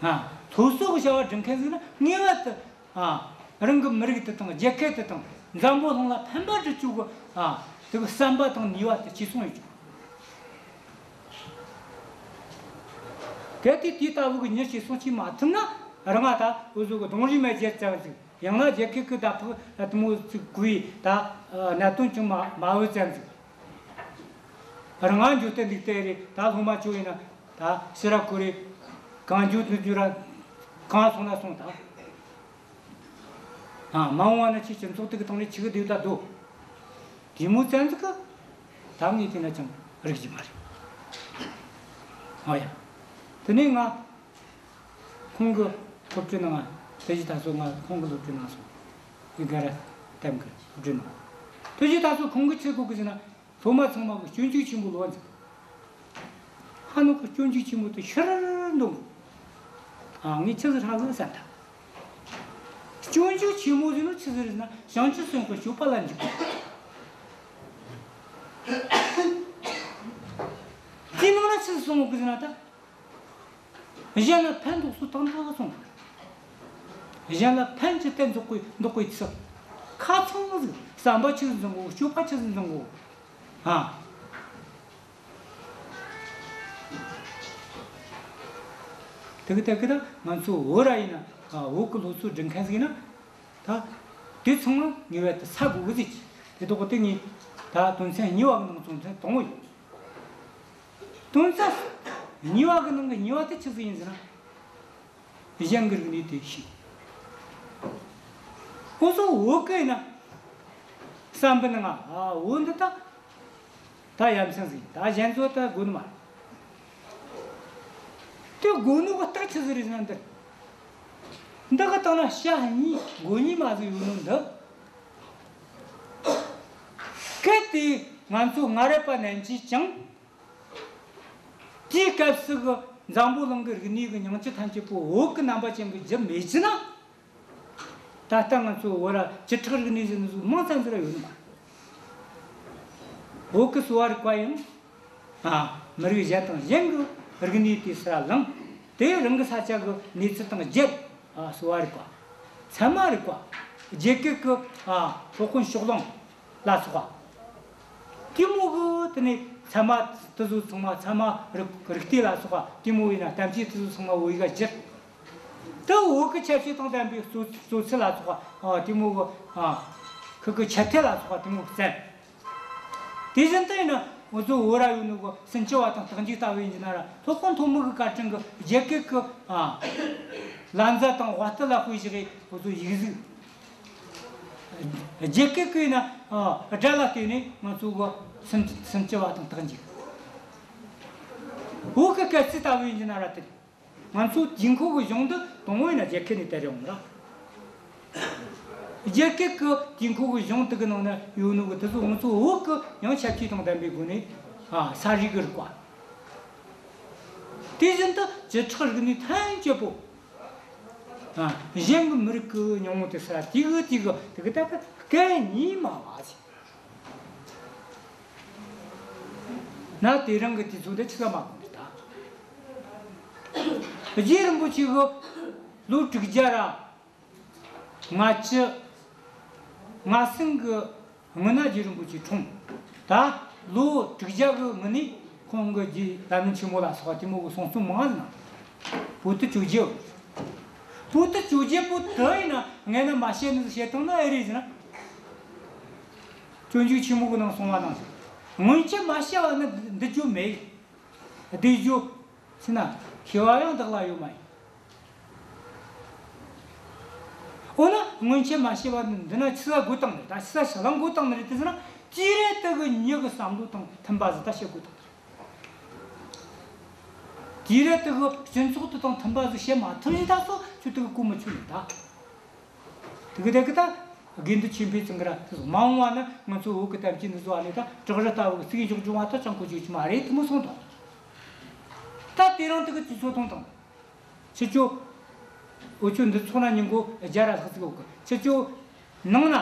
རེད། ཨ། སློབ་གསོ་གི་བྱ་བ་སྒྲུབ་མཁན་ཟིག་ན་ངེས་པར་དུ། ཨ། རང་གི་མི་རིགས་དེ་དང་རྒྱལ་ཁབ་དེ་དང་འཛམ་བུ་གླིང་ལ་ཕན་པ་སྒྲུབ་རྒྱུ་གི། ཨ། དེ་གི་བསམ་པ་དང་ནུས་པ་དེ་སྐྱེད་སྲིང་ཡོད་རྒྱུ། གལ་ཏེ་དེ་ལྟ་བུ་གི་མྱི་སྐྱེད་སྲིང་བྱེད་མ་ཐུབ་ན། རང་ང་ད་འུ་ཟོ་གི་གདོང་རིས་མེད་རྒྱལ་ཙམ་ཟིག་ཡང་ན་རྒྱལ་ཁབ་གི་བདག་པོ་དེ་མོ་ཟིག་དགོས་ཡི་ད་གནད་དོན་ཅང་མ་མ་འོས་ཙམ་ཟིག་རང་ང་འགྱོ་སྟེ་འདུག་སྟེ་རེད། ད་སློབ་མ་ཆོ་ཡིན་ན་ད་ཕྱི་ར་ཁོ་རེ་གང་འགྱོ་འདུག་འགྱོ་ར་གང་སོང་ན་སོང་ད། ཨ། མ་འོངས་པ་ན་ཁྱེད་སྤྱི་ཚོགས་དེ་གི་སྟེང་ནས་ཆི་གི་སྡོད་ད་སྡོད། དེ་མོ་ཙམ་ཟིག་གི་ད་ངས་དེ་ན་ཅང་རིག་གི་མ་རེད། ཨོ་ཡ། དེ་ནས་ང་ཁོང་གི་སློབ་གྲྭའི་ནང་ང་དེ་བཞིན་ད་སོ་ང་ཁོང་གི་སློབ་གྲྭའི་ནང་སོང་། ཡི་ག་ར་ཏེམ་གི་སློབ་གྲྭའི་ནང་དེ་བཞིན་ད་སོ་ཁོང་གི་ཆི་གོ་གི་ཟེར་ན། སློབ་མ་ཚང་མ་གི་སྤྱོད་འཇུག་ཆེན་པོ་ལོ་འཛིན། ཧ་ནོ་གི་སྤྱོད་འཇུག་ཆེན་མོ་དེ་ཤར་འདུག་ཨ། ངས་ཆི་ཟིག་ཧྲ་གི་བསམ་ད། སྤྱོད་འཇུག་ཆེན་མོ་ཟེར་ནོ་ཆི་ཟིག་རེད་ཟེར་ན་བྱང་ཆུབ་སེམས་དཔའི་སྤྱོད་པ་ལ་འཇུག་དེ་ནང་ན་ཆི་ཟིག་གསུངས་གི་ཟེར་ན་ད། གཞན་ལ་ཕན་འདོགས་སོ་དང་འདོགས་སོང་། གཞན་ལ་ཕན་ཅི་སྟེ་འདོགས་པའི་འདོགས་པའི་ཚུལ། ཁ་ཚང་མ་ཟིག་བསམ་པ་ཆི་ཟིག་འཛིན་དགོས། སྤྱོད་པ་ཆི་ཟིག་འཛིན་དགོས། ཨ། དེ་གི་དེ་གི་ད་ང་ཚོ་བོད་ར་ཡིན་ན། ཨ། བོད་གི་སློབ་གསོ་སྒྲུབ་མཁན་ཟིག་ཡིན་ན། ད་དེ་ཚང་མ་ངེས་པར་དུ་ས་དགོས་གི་ཟིག་དེ་ཐོག་གི་དེ་ངས་ད་དོན་ཚན་གཉིས་པ་གི་ནང་དོན་ཚན་དང་པོ་ཡིན། དོན་ཚན་གཉིས་པ་གི་ནང་གི་གཉིས་པ་དེ་ཆི་ཟིག་ཡིན་ཟེར་ན། གཞན་གྱི་རིག་གནས་དེ་ཤེས། ཁོ་ཚོ་བོད་སྐད་ན་བསམ་པའི་ནང་ང་། ཨ། བོད་འདི་ད་ད་ཡ་མཚན་ཟིག་ད་གཞན་ཚོ་ད་དགོས་ནི་མ་རེད། དེ་དགོས་ནོ་གི་རྟགས་ཆི་ཟིག་རེད་ཟེར་ན། འདི་འདི་གི་སྟེང་ན་ཞྭ་གཉིས་མགོ་གཉིས་མ་ཟིག་ཡོད་ནོ་འདི། གལ་ཏེ་ང་ཚོ་སྔ་རབས་པ་རྣམས་ཀྱིས་ཀྱང་། དེའི་སྐབས་སུ་གི་འཛམ་བུ་གླིང་གི་རིག་གནས་ཀྱི་སྙིང་བཅུད་ཐམས་ཅད་པོ་བོད་ཀྱི་རྣམ་པ་ཅན་གྱིས་བསྒྱུར་མེད་ཀྱི་ན། ད་ལྟ་ང་ཚོ་བོད་ར་བཅུ་ཕྲག་རིག་གནས་ཟེར་ནི་ཟིག་མིང་ཙམ་ཟིག་ར་ཡོད་ནི་མ་རེད། བོད་ཀྱི་གསོ་བ་རིག་པ་ཡང་། ཨ། མི་རིགས་གཞན་དང་གཞན་གྱི་རིག་གནས་དེ་ཚུར་བླངས། དེ་རང་གི་ས་ཆ་གི་གནས་ཚུལ་དང་སྦྱར། ཨ། གསོ་བ་རིག་པ། ཚད་མ་རིག་པ། རྒྱ་སྐད་ཀྱི། ཨ། སློབ་དཔོན་ཕྱོགས་གླང་ལ་སོགས་པ། དེ་མོ་གི་དེ་ནས་ཚད་མ་དེ་ཚོ་ཚང་མ། ཚད་མ་རིག་རིག་གཏེར་ལ་སོགས་པ་དེ་མོ་ཡིན་ན། གཏམ་དཔྱད་དེ་ཚོ་ཚང་མ་བོད་ཡིག་ག་བསྒྱུར། དེ་བོད་ཀྱི་ཁྱད་ཆོས་དང་ལྡན་པའི་གཙོ་གཙོ་ཚུལ་ལ་སོགས་པ། ཨ། དེ་མོ་གི། ཨ། ཁུ་གི་ཁྱད་ཐད་ལ་སོགས་པ་དེ་མོ་བསྟན། དེ་བཞིན་དུ་ཡིན་ན་ འུ་ཚོ་བོད་ར་ཡོད་ནོ་གི་སུམ་ཅུ་པ་དང་རྟགས་འཇུག་ལྟ་བུ་ཡིན་གྱི་ན་ར། སློབ་དཔོན་ཐོན་མི་གི་བཀའ་དྲིན་གི་རྒྱ་སྐད་གི་ཨ་ལམ་གཟའ་དང་དབའ་རྟུལ་ལ་དཔེ་བཞག་གི། འུ་ཚོ་ཡིག་གཟུགས། རྒྱ་སྐད་གི་ཡིན་ན་ཨ་སྒྲ་ལ་བརྟེན་ནས་ང་ཚོ་གི་སུམ་སུམ་ཅུ་པ་དང་རྟགས་འཇུག། བོད་གི་སྐར་རྩིས་ལྟ་བུ་ཡིན་གྱི་ན་ར་དེ་རེད། ང་ཚོ་དུས་འཁོར་གི་གཞུང་འདི་དང་པོ་ཡིན་ན་རྒྱ་སྐད་ནས་དར་ཡོང་ར། རྒྱ་སྐད་ཀྱི་དུས་འཁོར་གྱི་གཞུང་དེ་གི་ནང་ན་ཡོད་ནོ་གི་དེ་ཚོ་ང་ཚོ་བོད་ཀྱི་ཡང་ཁྱད་ཆོས་དང་ལྡན་པའི་སྒོ་ནས་ཨ་ས་རིག་གི་རིག་པ། དེ་བཞིན་དུ་བཅུ་ཕྲག་རིག་གནས་ཐམས་ཅད་པོ། ཨ་གཞན་གྱི་མི་རིགས་ཀྱི་སྙིང་པོ་དེ་ས་དེ་གི་དེ་གི་དེ་གི་ད་གི་སྐད་གཉིས་སྨྲ་བ་ཟེར། ན་དེ་རིང་གི་དུས་ཚོད་འདི་ཆི་ལ་མ་གོ་འདི་ད། རྗེ་རིན་པོ་ཆེ་གི་ལོ་དྲུག་བརྒྱ་ར། ལྔ་བཅུ་ང་གསུམ་གི་སྔོན་ན་རྗེ་རིན་པོ་ཆེ་འཁྲུངས། ད་ལོ་དྲུག་བརྒྱ་གི་སྔོན་ནས་ཁོང་གི་རྗེ་ལམ་རིམ་ཆེན་མོ་ལ་སོགས་པ་དེ་མོ་གི་གསུང་རྩོམ་མང་ང་ཟིག་གནང་། པོ་ཏི་བཅོ་བརྒྱད། པོ་ཏི་བཅོ་བརྒྱད་པོ་དེ་ཡིན་ན་ངས་ན་མ་བཤད་ནི་ཟིག་བཤད་བཏང་ན་ཨེ་རེད་ཟེར་ན། སྤྱོད་འཇུག་ཆེན་མོ་གི་ནང་གསུངས་པ་ནང་བཞིན། སྔོན་ཆད་མ་བཤད་པ་ནི་འདི་བརྗོད་མེད། བསྡུས་བརྗོད་ཟེར་ན་ཤེས་པ་ཡང་བདག་ལ་ཡོད་མ་ཡིན། འོ་ན་སྔོན་ཆད་མ་བཤད་པ་འདི་ན་ཆི་ས་དགོས་བཏང་ནི་རེད། ད་ཆི་ས་ཞིག་ལ་དགོས་བཏང་ནི་རེད་དེ་ཟེར་ན། དུས་རབས་དེ་གི་མྱི་གི་བསམ་བློ་དང་མཐུན་པ་ཟིག་ད་བཤད་དགོས་བཏང་ནི་རེད། དུས་རབས་དེ་གི་སྤྱི་ཚོགས་དེ་དང་མཐུན་པ་ཟིག་བཤད་མ་ཐུབ་ཡིན་ད་སོ་ཁྱོད་དེ་གི་གོ་མི་ཆོད་ནི་ད། དེ་གི་དེ་གི་ད་དགེ་འདུན་ཆོས་འཕེལ་ཚང་གི་ར་དེ་ཚོ་མ་འོངས་པ་ན་ང་ཚོ་བོད་གི་དམ་ཅན་འདི་ཚོ་ཨ་ནི་ད་བྲག་རི་ལྟ་བུ་གི་རྩིག་གཞོགས་སྦྱོང་བ་ད་ཅང་གོ་ཆོད་ཀྱི་མ་རེད་དེ་མོ་གསུངས་དང་། ད་དེ་རིང་དེ་གི་དུས་ཚོད་ཐུང་དང་། ཁྱེད་ཚོ་འུ་ཆོ་འདི་ཚོགས་ན་ཉིན་གོ་བརྒྱ་ར་ལྷག་ཙིག་ཡོད་གི། ཁྱེད་ཚོ་ནང་ན་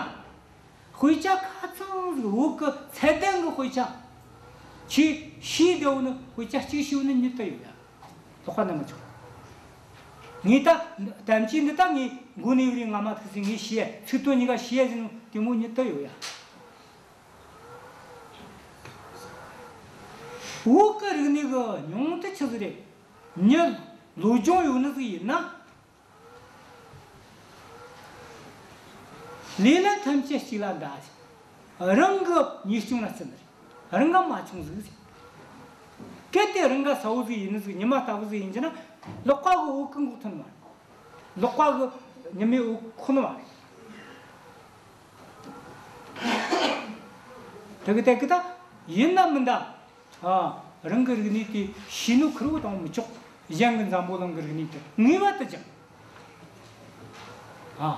དཔེ་ཆ་ཁ་ཚང་ཟིག་བོད་གི་ཚད་ལྡན་གི་དཔེ་ཆ་ཁྱེད་ཤེས་བསྡད་ཡོད་ནི་དཔེ་ཆ་གཅིག་ཤེས་ཡོད་ནི་ཉིད་དུ་ཡོད་ཡ། ལོག་པ་ན་མི་ཆོག། ངས་ད་དམ་ཅན་འདི་ད་ངས་མགོ་ནས་བར་ངོ་མ་ཐུག་ཟིག་ངས་ཤེས། ཚིག་དོན་གཉིས་ཀ་ཤེས་ཟིན་ནོ་དེ་མོ་ཉིད་དུ་ཡོད་ཡ། བོད་གི་རིག་གནས་གི་སྙིང་དེ་ཆི་ཟིག་རེད། མྱི་བློ་སྦྱོང་ཡོད་ནི་ཟིག་ཡིན་ན། ལས་ལན་ཐམས་ཅད་གཅིག་ལ་འདའ་ཞིང་། རང་གི་ཉེས་སྐྱོན་ལ་བརྩི་ནི་རེད། རང་ག་མ་བྱུང་ཟིག་ཟེར། གལ་ཏེ་རང་ག་གསལ་བོ་ཟིག་ཡིན་ནི་ཟིག་ཉི་མ་ལྟ་བུ་ཟིག་ཡིན་གྱི་ན། ལག་པ་གི་འོག་གི་འགོག་ཐུབ་ནི་མ་རེད། ལག་པ་གི་ཉི་མའི་འོག་ཁོག་ནི་མ་རེད། དེ་གི་དེ་གི་ད་ཡིན་ན་མིན་ད། ཨ། རང་གི་རིག་གནས་དེ་ཤེས་ནོ་ཁེར་བོ་དང་མི་ཆོག། གཞན་གི་འཛམ་བུ་གླིང་གི་རིག་གནས་དེ་ངེས་པར་དུ་སྦྱང་། ཨ།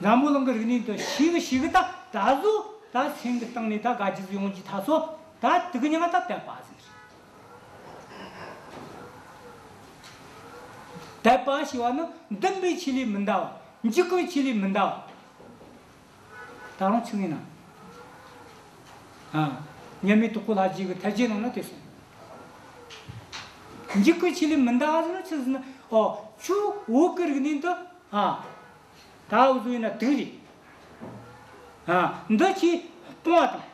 འཛམ་བུ་གླིང་གི་རིག་གནས་དེ་ཤེས་གི་ཤེས་གི་ད་ད་གཟོད་ད་སེམས་གི་སྟེང་ནས་ད་དགའ་རྒྱུ་ཟིག་ཡོང་རྒྱུ་ད་སོ་ད་དེ་གི་ཉི་མ་ད་དད་པ་ཟེར། དད་པ་ཞེས་པ་ནི་འདུན་པའི་ཆོས་ལས་མི་འདའ་བ། འཇུག་པའི་ཆོས་ལས་མི་འདའ་བ། ད་རུང་ཆི་ཡིན་ན། ཨ། མཉམ་མེད་དྭགས་པོ་ལྷ་རྗེ་གི་ཐར་རྒྱན་ནང་ན་དེ་གསུངས། འཇུག་པའི་ཆོས་ལས་མི་འདའ་བ་ཟེར་ན་ཆི་ཟེར་ན། ཨོ། ཁྱོད་བོད་ཀྱི་རིག་གནས་འདི། ཨ། ད་འུ་ཚོ་ཡིན་ན་དུག་རེད། ཨ། འདི་ཁྱོས་སྤོང་བ་དང་།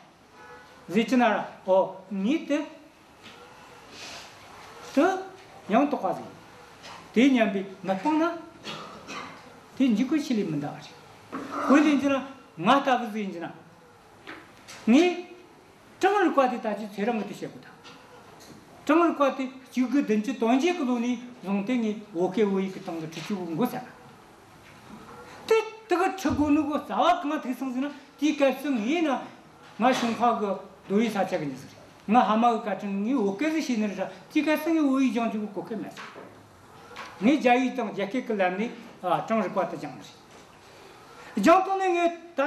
ཟེར་གྱི་ན་ར། ཨོ། ངས་དེ། དེ་ཡང་དག་པ་ཟིག་ཡིན། དེ་སྙམ་པའི་མི་སྤངས་ན། དེ་འཇུག་པའི་ཆོས་ལས་མི་འདའ་བ་རེད། དཔེ་ལེན་གྱི་ན་ང་ལྟ་བུ་ཟིག་ཡིན་གྱི་ན། ངས་གྲངས་རིག་པ་དེ་ད་ཅི་ཚེ་རིང་གི་དེ་བཤད་དགོས་ད། གྲངས་རིག་པ་དེ་གཅིག་དགུ་བདུན་ཅུ་དོན་བརྒྱད་ཀྱི་ལོ་ནས་བཟུང་སྟེ་ངས་བོད་སྐད་བོད་ཡིག་གི་སྟེང་དུ་ཁྲིད་རྒྱུ་གི་འགོ་བརྩམས། དེ་དེ་གི་ཁྲིད་དགོས་ནི་གི་རྩ་བ་གང་ཐུག་སོང་ཟེར་ན། དེའི་སྐབས་སུ་ངས་ན་ང་ཞུན་ཧྭ་གི་རྡོ་ཡི་ས་ཆ་གི་མྱི་ཟིག་རེད། ང་ཕ་མ་གི་བཀའ་དྲིན་ངས་བོད་སྐད་ཟིག་ཤེས་ནི་རེད། དེའི་སྐབས་སུ་ངས་བོད་ཡིག་སྦྱང་རྒྱུ་གི་གོ་སྐབས་མེད་སོང་། ངས་རྒྱ་ཡིག་དང་རྒྱ་སྐད་ཀྱི་ལམ་ནས། ཨ། གྲངས་རིག་པ་དེ་སྦྱངས་ནི་རེད། སྦྱངས་བཏང་ནས་ངས་ད་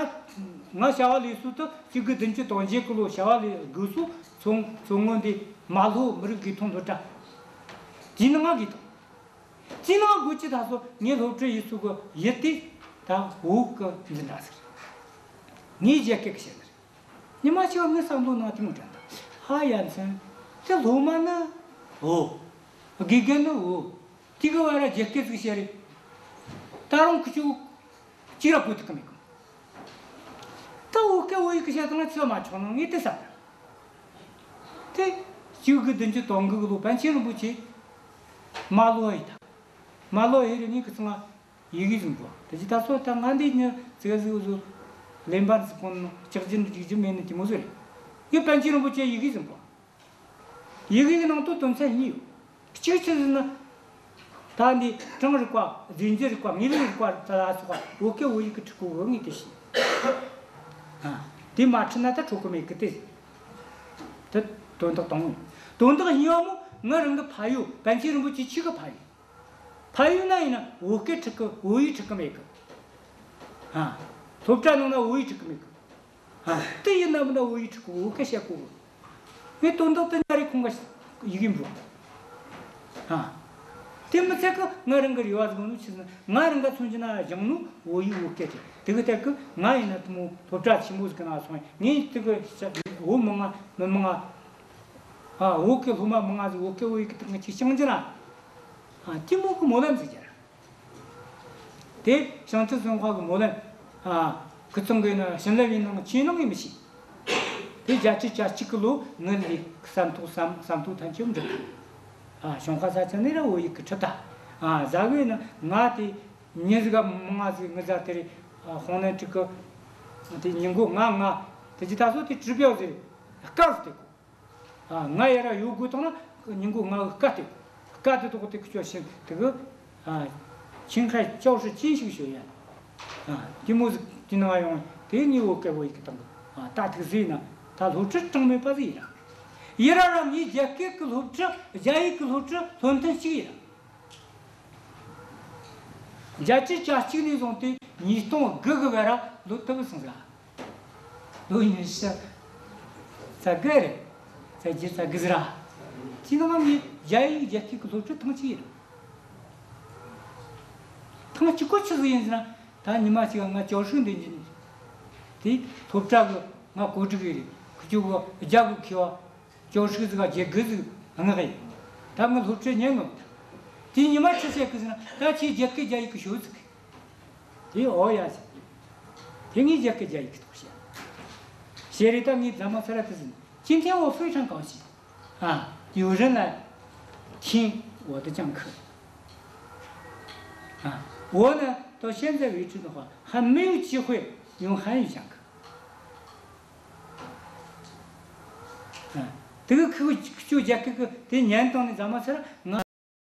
ང་བྱ་བ་ལས་སུ་དུ་གཅིག་དགུ་བདུན་ཅུ་དོན་བརྒྱད་ཀྱི་ལོ་བྱ་བ་ལས་དགོས་སུ་མཚོ་མཚོ་སྔོན་འདི་རྨ་ལྷོ་མི་རིགས་དགེ་ཐོན་སློབ་གྲྭ་དེའི་ནང་ང་དགེ་ཐོན། ཅི་ན་དགོས་ཀྱི་ད་སོ་ངས་སློབ་ཁྲིད་ཡིན་ཚུལ་གི་ཡིད་དེ་ད་བོད་གི་འཛིན་གྲྭ་ཟེར། ངས་རྒྱ་སྐད་གི་བཤད་ནི་རེད། ཉི་མ་ཞིག་ངའི་བསམ་བློ་ནང་དེ་མོ་དྲན་ད། ཧ་ཡ་མཚན། དེ་སློབ་མ་ནི་འོ། དགེ་རྒན་ནི་འོ། དེ་གི་བར་རྒྱ་སྐད་ཟིག་བཤད་རེད། ད་རུང་ཁུ་ཆུ་གཅིག་ར་གོ་ཐུབ་གི་མེད་གི། ད་བོད་སྐད་བོད་ཡིག་གི་བཤད་སྟངས་ལ་ཚོད་མ་ཆོག་ན་ངས་དེ་བསམ། དེ་གཅིག་དགུ་བདུན་ཅུ་དོན་དགུ་གི་ལོ་པཎ་ཆེན་རིན་པོ་ཆེ་རྨ་ལྷོ་ཡི་ད། རྨ་ལྷོ་ཡི་རེ་ངས་གི་ཚང་ཡི་གེ་ཟིན་པོ། དེ་ཅི་ད་སོ་ད་ང་འདི་ཉི་ཙི་ག་ཟིག་བཟོ་ལེན་པར་ཟིག་གོན་ནོ་ལྕགས་རྒྱུན་རྒྱུག་རྒྱུ་མེད་ནི་དེ་མོ་ཟིག་རེད། ངས་པཎ་ཆེན་རིན་པོ་ཆེ་ཡི་གེ་ཟིན་པོ། ཡི་གེ་གི་ནང་དུ་དོན་ཚན་གཉིས་ཡོད། གཅིག་ཆི་ཟེར་ན། ད་འདི་གྲངས་རིག་པ། རྫས་འགྱུར་རིག་པ། དངོས་ལུགས་རིག་པ་ལ་སོགས་པ་བོད་སྐད་བོད་ཡིག་གི་ཕྲུ་གུ་བོད་ངོས་དེ་ཤེས། ཨ། དེ་མ་ཁྲིད་ན་ད་འཕྲོད་གི་མེད་གི་དེ། དེ་དོན་དག་དང་པོ་ཡིན། དོན་དག་གཉིས་པ་མོ་ང་རང་གི་ཕ་ཡུལ་པཎ་ཆེན་རིན་པོ་ཆེ་ཆི་གི་ཕ་ཡུལ། ཕ་ཡུལ་ན་ཡིན་ན་བོད་སྐད་ཁྲིད་གི། བོད་ཡིག་ཁྲིད་གི་མེད་གི། ཨ། སློབ་གྲྭ་ནང་ན་བོད་ཡིག་ཁྲིད་གི་མེད་གི། ཨ། དེ་ཡིན་ན་མིན་ན་བོད་ཡིག་ཁྲིད་གི། བོད་སྐད་བཤད་གོ་གི། ངས་དོན་དག་དེ་ཉ་རེ་ཁོང་ག་ཡི་གེ་འབུལ། ཨ། དེ་མི་ཚད་གི་ང་རང་གི་རེ་བ་ཟིག་ནོ་ཆི་ཟེར་ན། ང་རང་ག་མཚོན་རྒྱུ་ན་སྦྱངས་ནོ་བོད་ཡིག་བོད་སྐད་དེ། དེ་གི་སྟབས་གི་ང་ཡིན་ན་དེ་མོ་སློབ་གྲྭ་ཆེན་པོ་ཟིག་གི་ནང་སོང་། ངས་དེ་གི་བོད་མི་མང་མི་མང་ང་། ཨ། བོད་གི་སློབ་མ་མང་ང་ཟིག་བོད་སྐད་བོད་ཡིག་གི་སྟེང་གི་ཅིག་སྦྱང་རྒྱུ་ན། ཨ། དེ་མོ་གི་སྨོན་ལམ་ཟིག་རྒྱབ། དེ་བྱང་ཆུབ་སེམས་དཔའ་གི་སྨོན་ལམ། ཨ། ཁི་ཚང་གི་ནི་བྱིན་རླབས་ཡིན་ནང་ཆེ་ནང་གི་མི་ཤེས། དེ་བརྒྱད་ཅུ་གྱ་གཅིག་གི་ལོ་ངའི་ལས་བསམ་ཐོག་བསམ་བསམ་ཐོག་ཐམས་ཅད་འགྲུབ། ཨ། གཞུང་ཁ་ས་ཆ་ནས་ར་བོད་ཡིག་གི་ཁྲིད་ད། ཨ། ཟ་གི་ནི་ང་དེ་མྱི་ཟིག་ག་མང་ང་ཟིག་ངི་ཟ་དེ་རེད། ཨ། དཔང་ལེན་ཁྲིད་གི། དེ་ཉིན་གུང་ང་ང་དེ་ཅི་ད་སོ་དེ་གྲུབ་ཡོད་ཟེར། སྐབས་སུ་དེ་གོ། ཨ། ང་ཡར་ར་ཡོད་དགོས་དང་ན་ཉིན་གུང་ང་གི་སྐབས་དེ། སྐབས་དེ་དོག་དེ་ཁུ་ཆོ་ཤིན་དེ་གི། ཨ། ཆིང་ཧྲའི་教授 ཅིན་ཞིག་ཞུ་ཡ། ཨ། དེ་མོ་ཟིག་དེ་ནང་ཡོང་། དེ་ངའི་བོད་སྐད་བོད་ཡིག་གི་སྟེང་གི། ཨ། ད་ཐུག་ཟིག་ཡིན་ན་ད་སློབ་ཁྲིད་གྲངས་མེད་པ་ཟིག་ཡིན་ར། ཡིན་ར་ར་ངའི་རྒྱ་སྐད་གི་སློབ་ཁྲིད། རྒྱ་ཡིག་གི་སློབ་ཁྲིད་ལོ་ཐེངས་གཅིག་ཡིན་ར། བརྒྱད་ཅུ་གྱ་གཅིག་ནས་བཟུང་སྟེ་ཉིས་སྟོང་དགུ་གི་བར་ར་ལོ་དུ་བུ་སོང་ཟ། ལོ་ཉི་ཤུ་རྩ་དགུ་རེད། རྩ་བརྒྱད་རྩ་དགུ་ཟིག་ར། དེ་ནང་ངས་རྒྱ་ཡིག་རྒྱ་སྐད་ཀྱི་སློབ་ཁྲིད་ཐེངས་གཅིག་ཡིན། ཐེངས་གཅིག་གོ་ཆི་ཟིག་ཡིན་ཟེར་ན། ད་ཉི་མ་གཅིག་ང་教授 འདི་འཇིན། དེ་སློབ་གྲྭ་གི་ང་གོ་སྒྲིག་ཡིན། ཁུ་ཆོ་གི་རྒྱ་གི་མཁས་པ་教授 ཟིག་ག་རྒྱ་དགུ་ཟིག་མངགས་ཡིན། ད་ངའི་སློབ་ཁྲིད་ཉན་ངོ་། དེ་ཉི་མ་ཆི་བཤད་གི་ཟེར་ན། ད་ཁྱེད་རྒྱ་སྐད་རྒྱ་ཡིག་གི་ཤོད་ཟིག། དེ་འོ་ཡ་ཟེར། དེ་ངས་རྒྱ་སྐད་རྒྱ་ཡིག་གི་ཐོག་བཤད། བཤད་རེད། ད་ངས་རྫ་མ་ས་ར་དེ་ཟིན། 今天我非常高兴啊，有人来听我的讲课啊。我呢，到现在为止的话，还没有机会用汉语讲课。 ཨ། དེ་གི་ཁུ་ཁུ་ཆོ་རྒྱ་སྐད་གི་དེ་ཉན་བཏང་ནས་རྫ་མ་ས་ར་ང་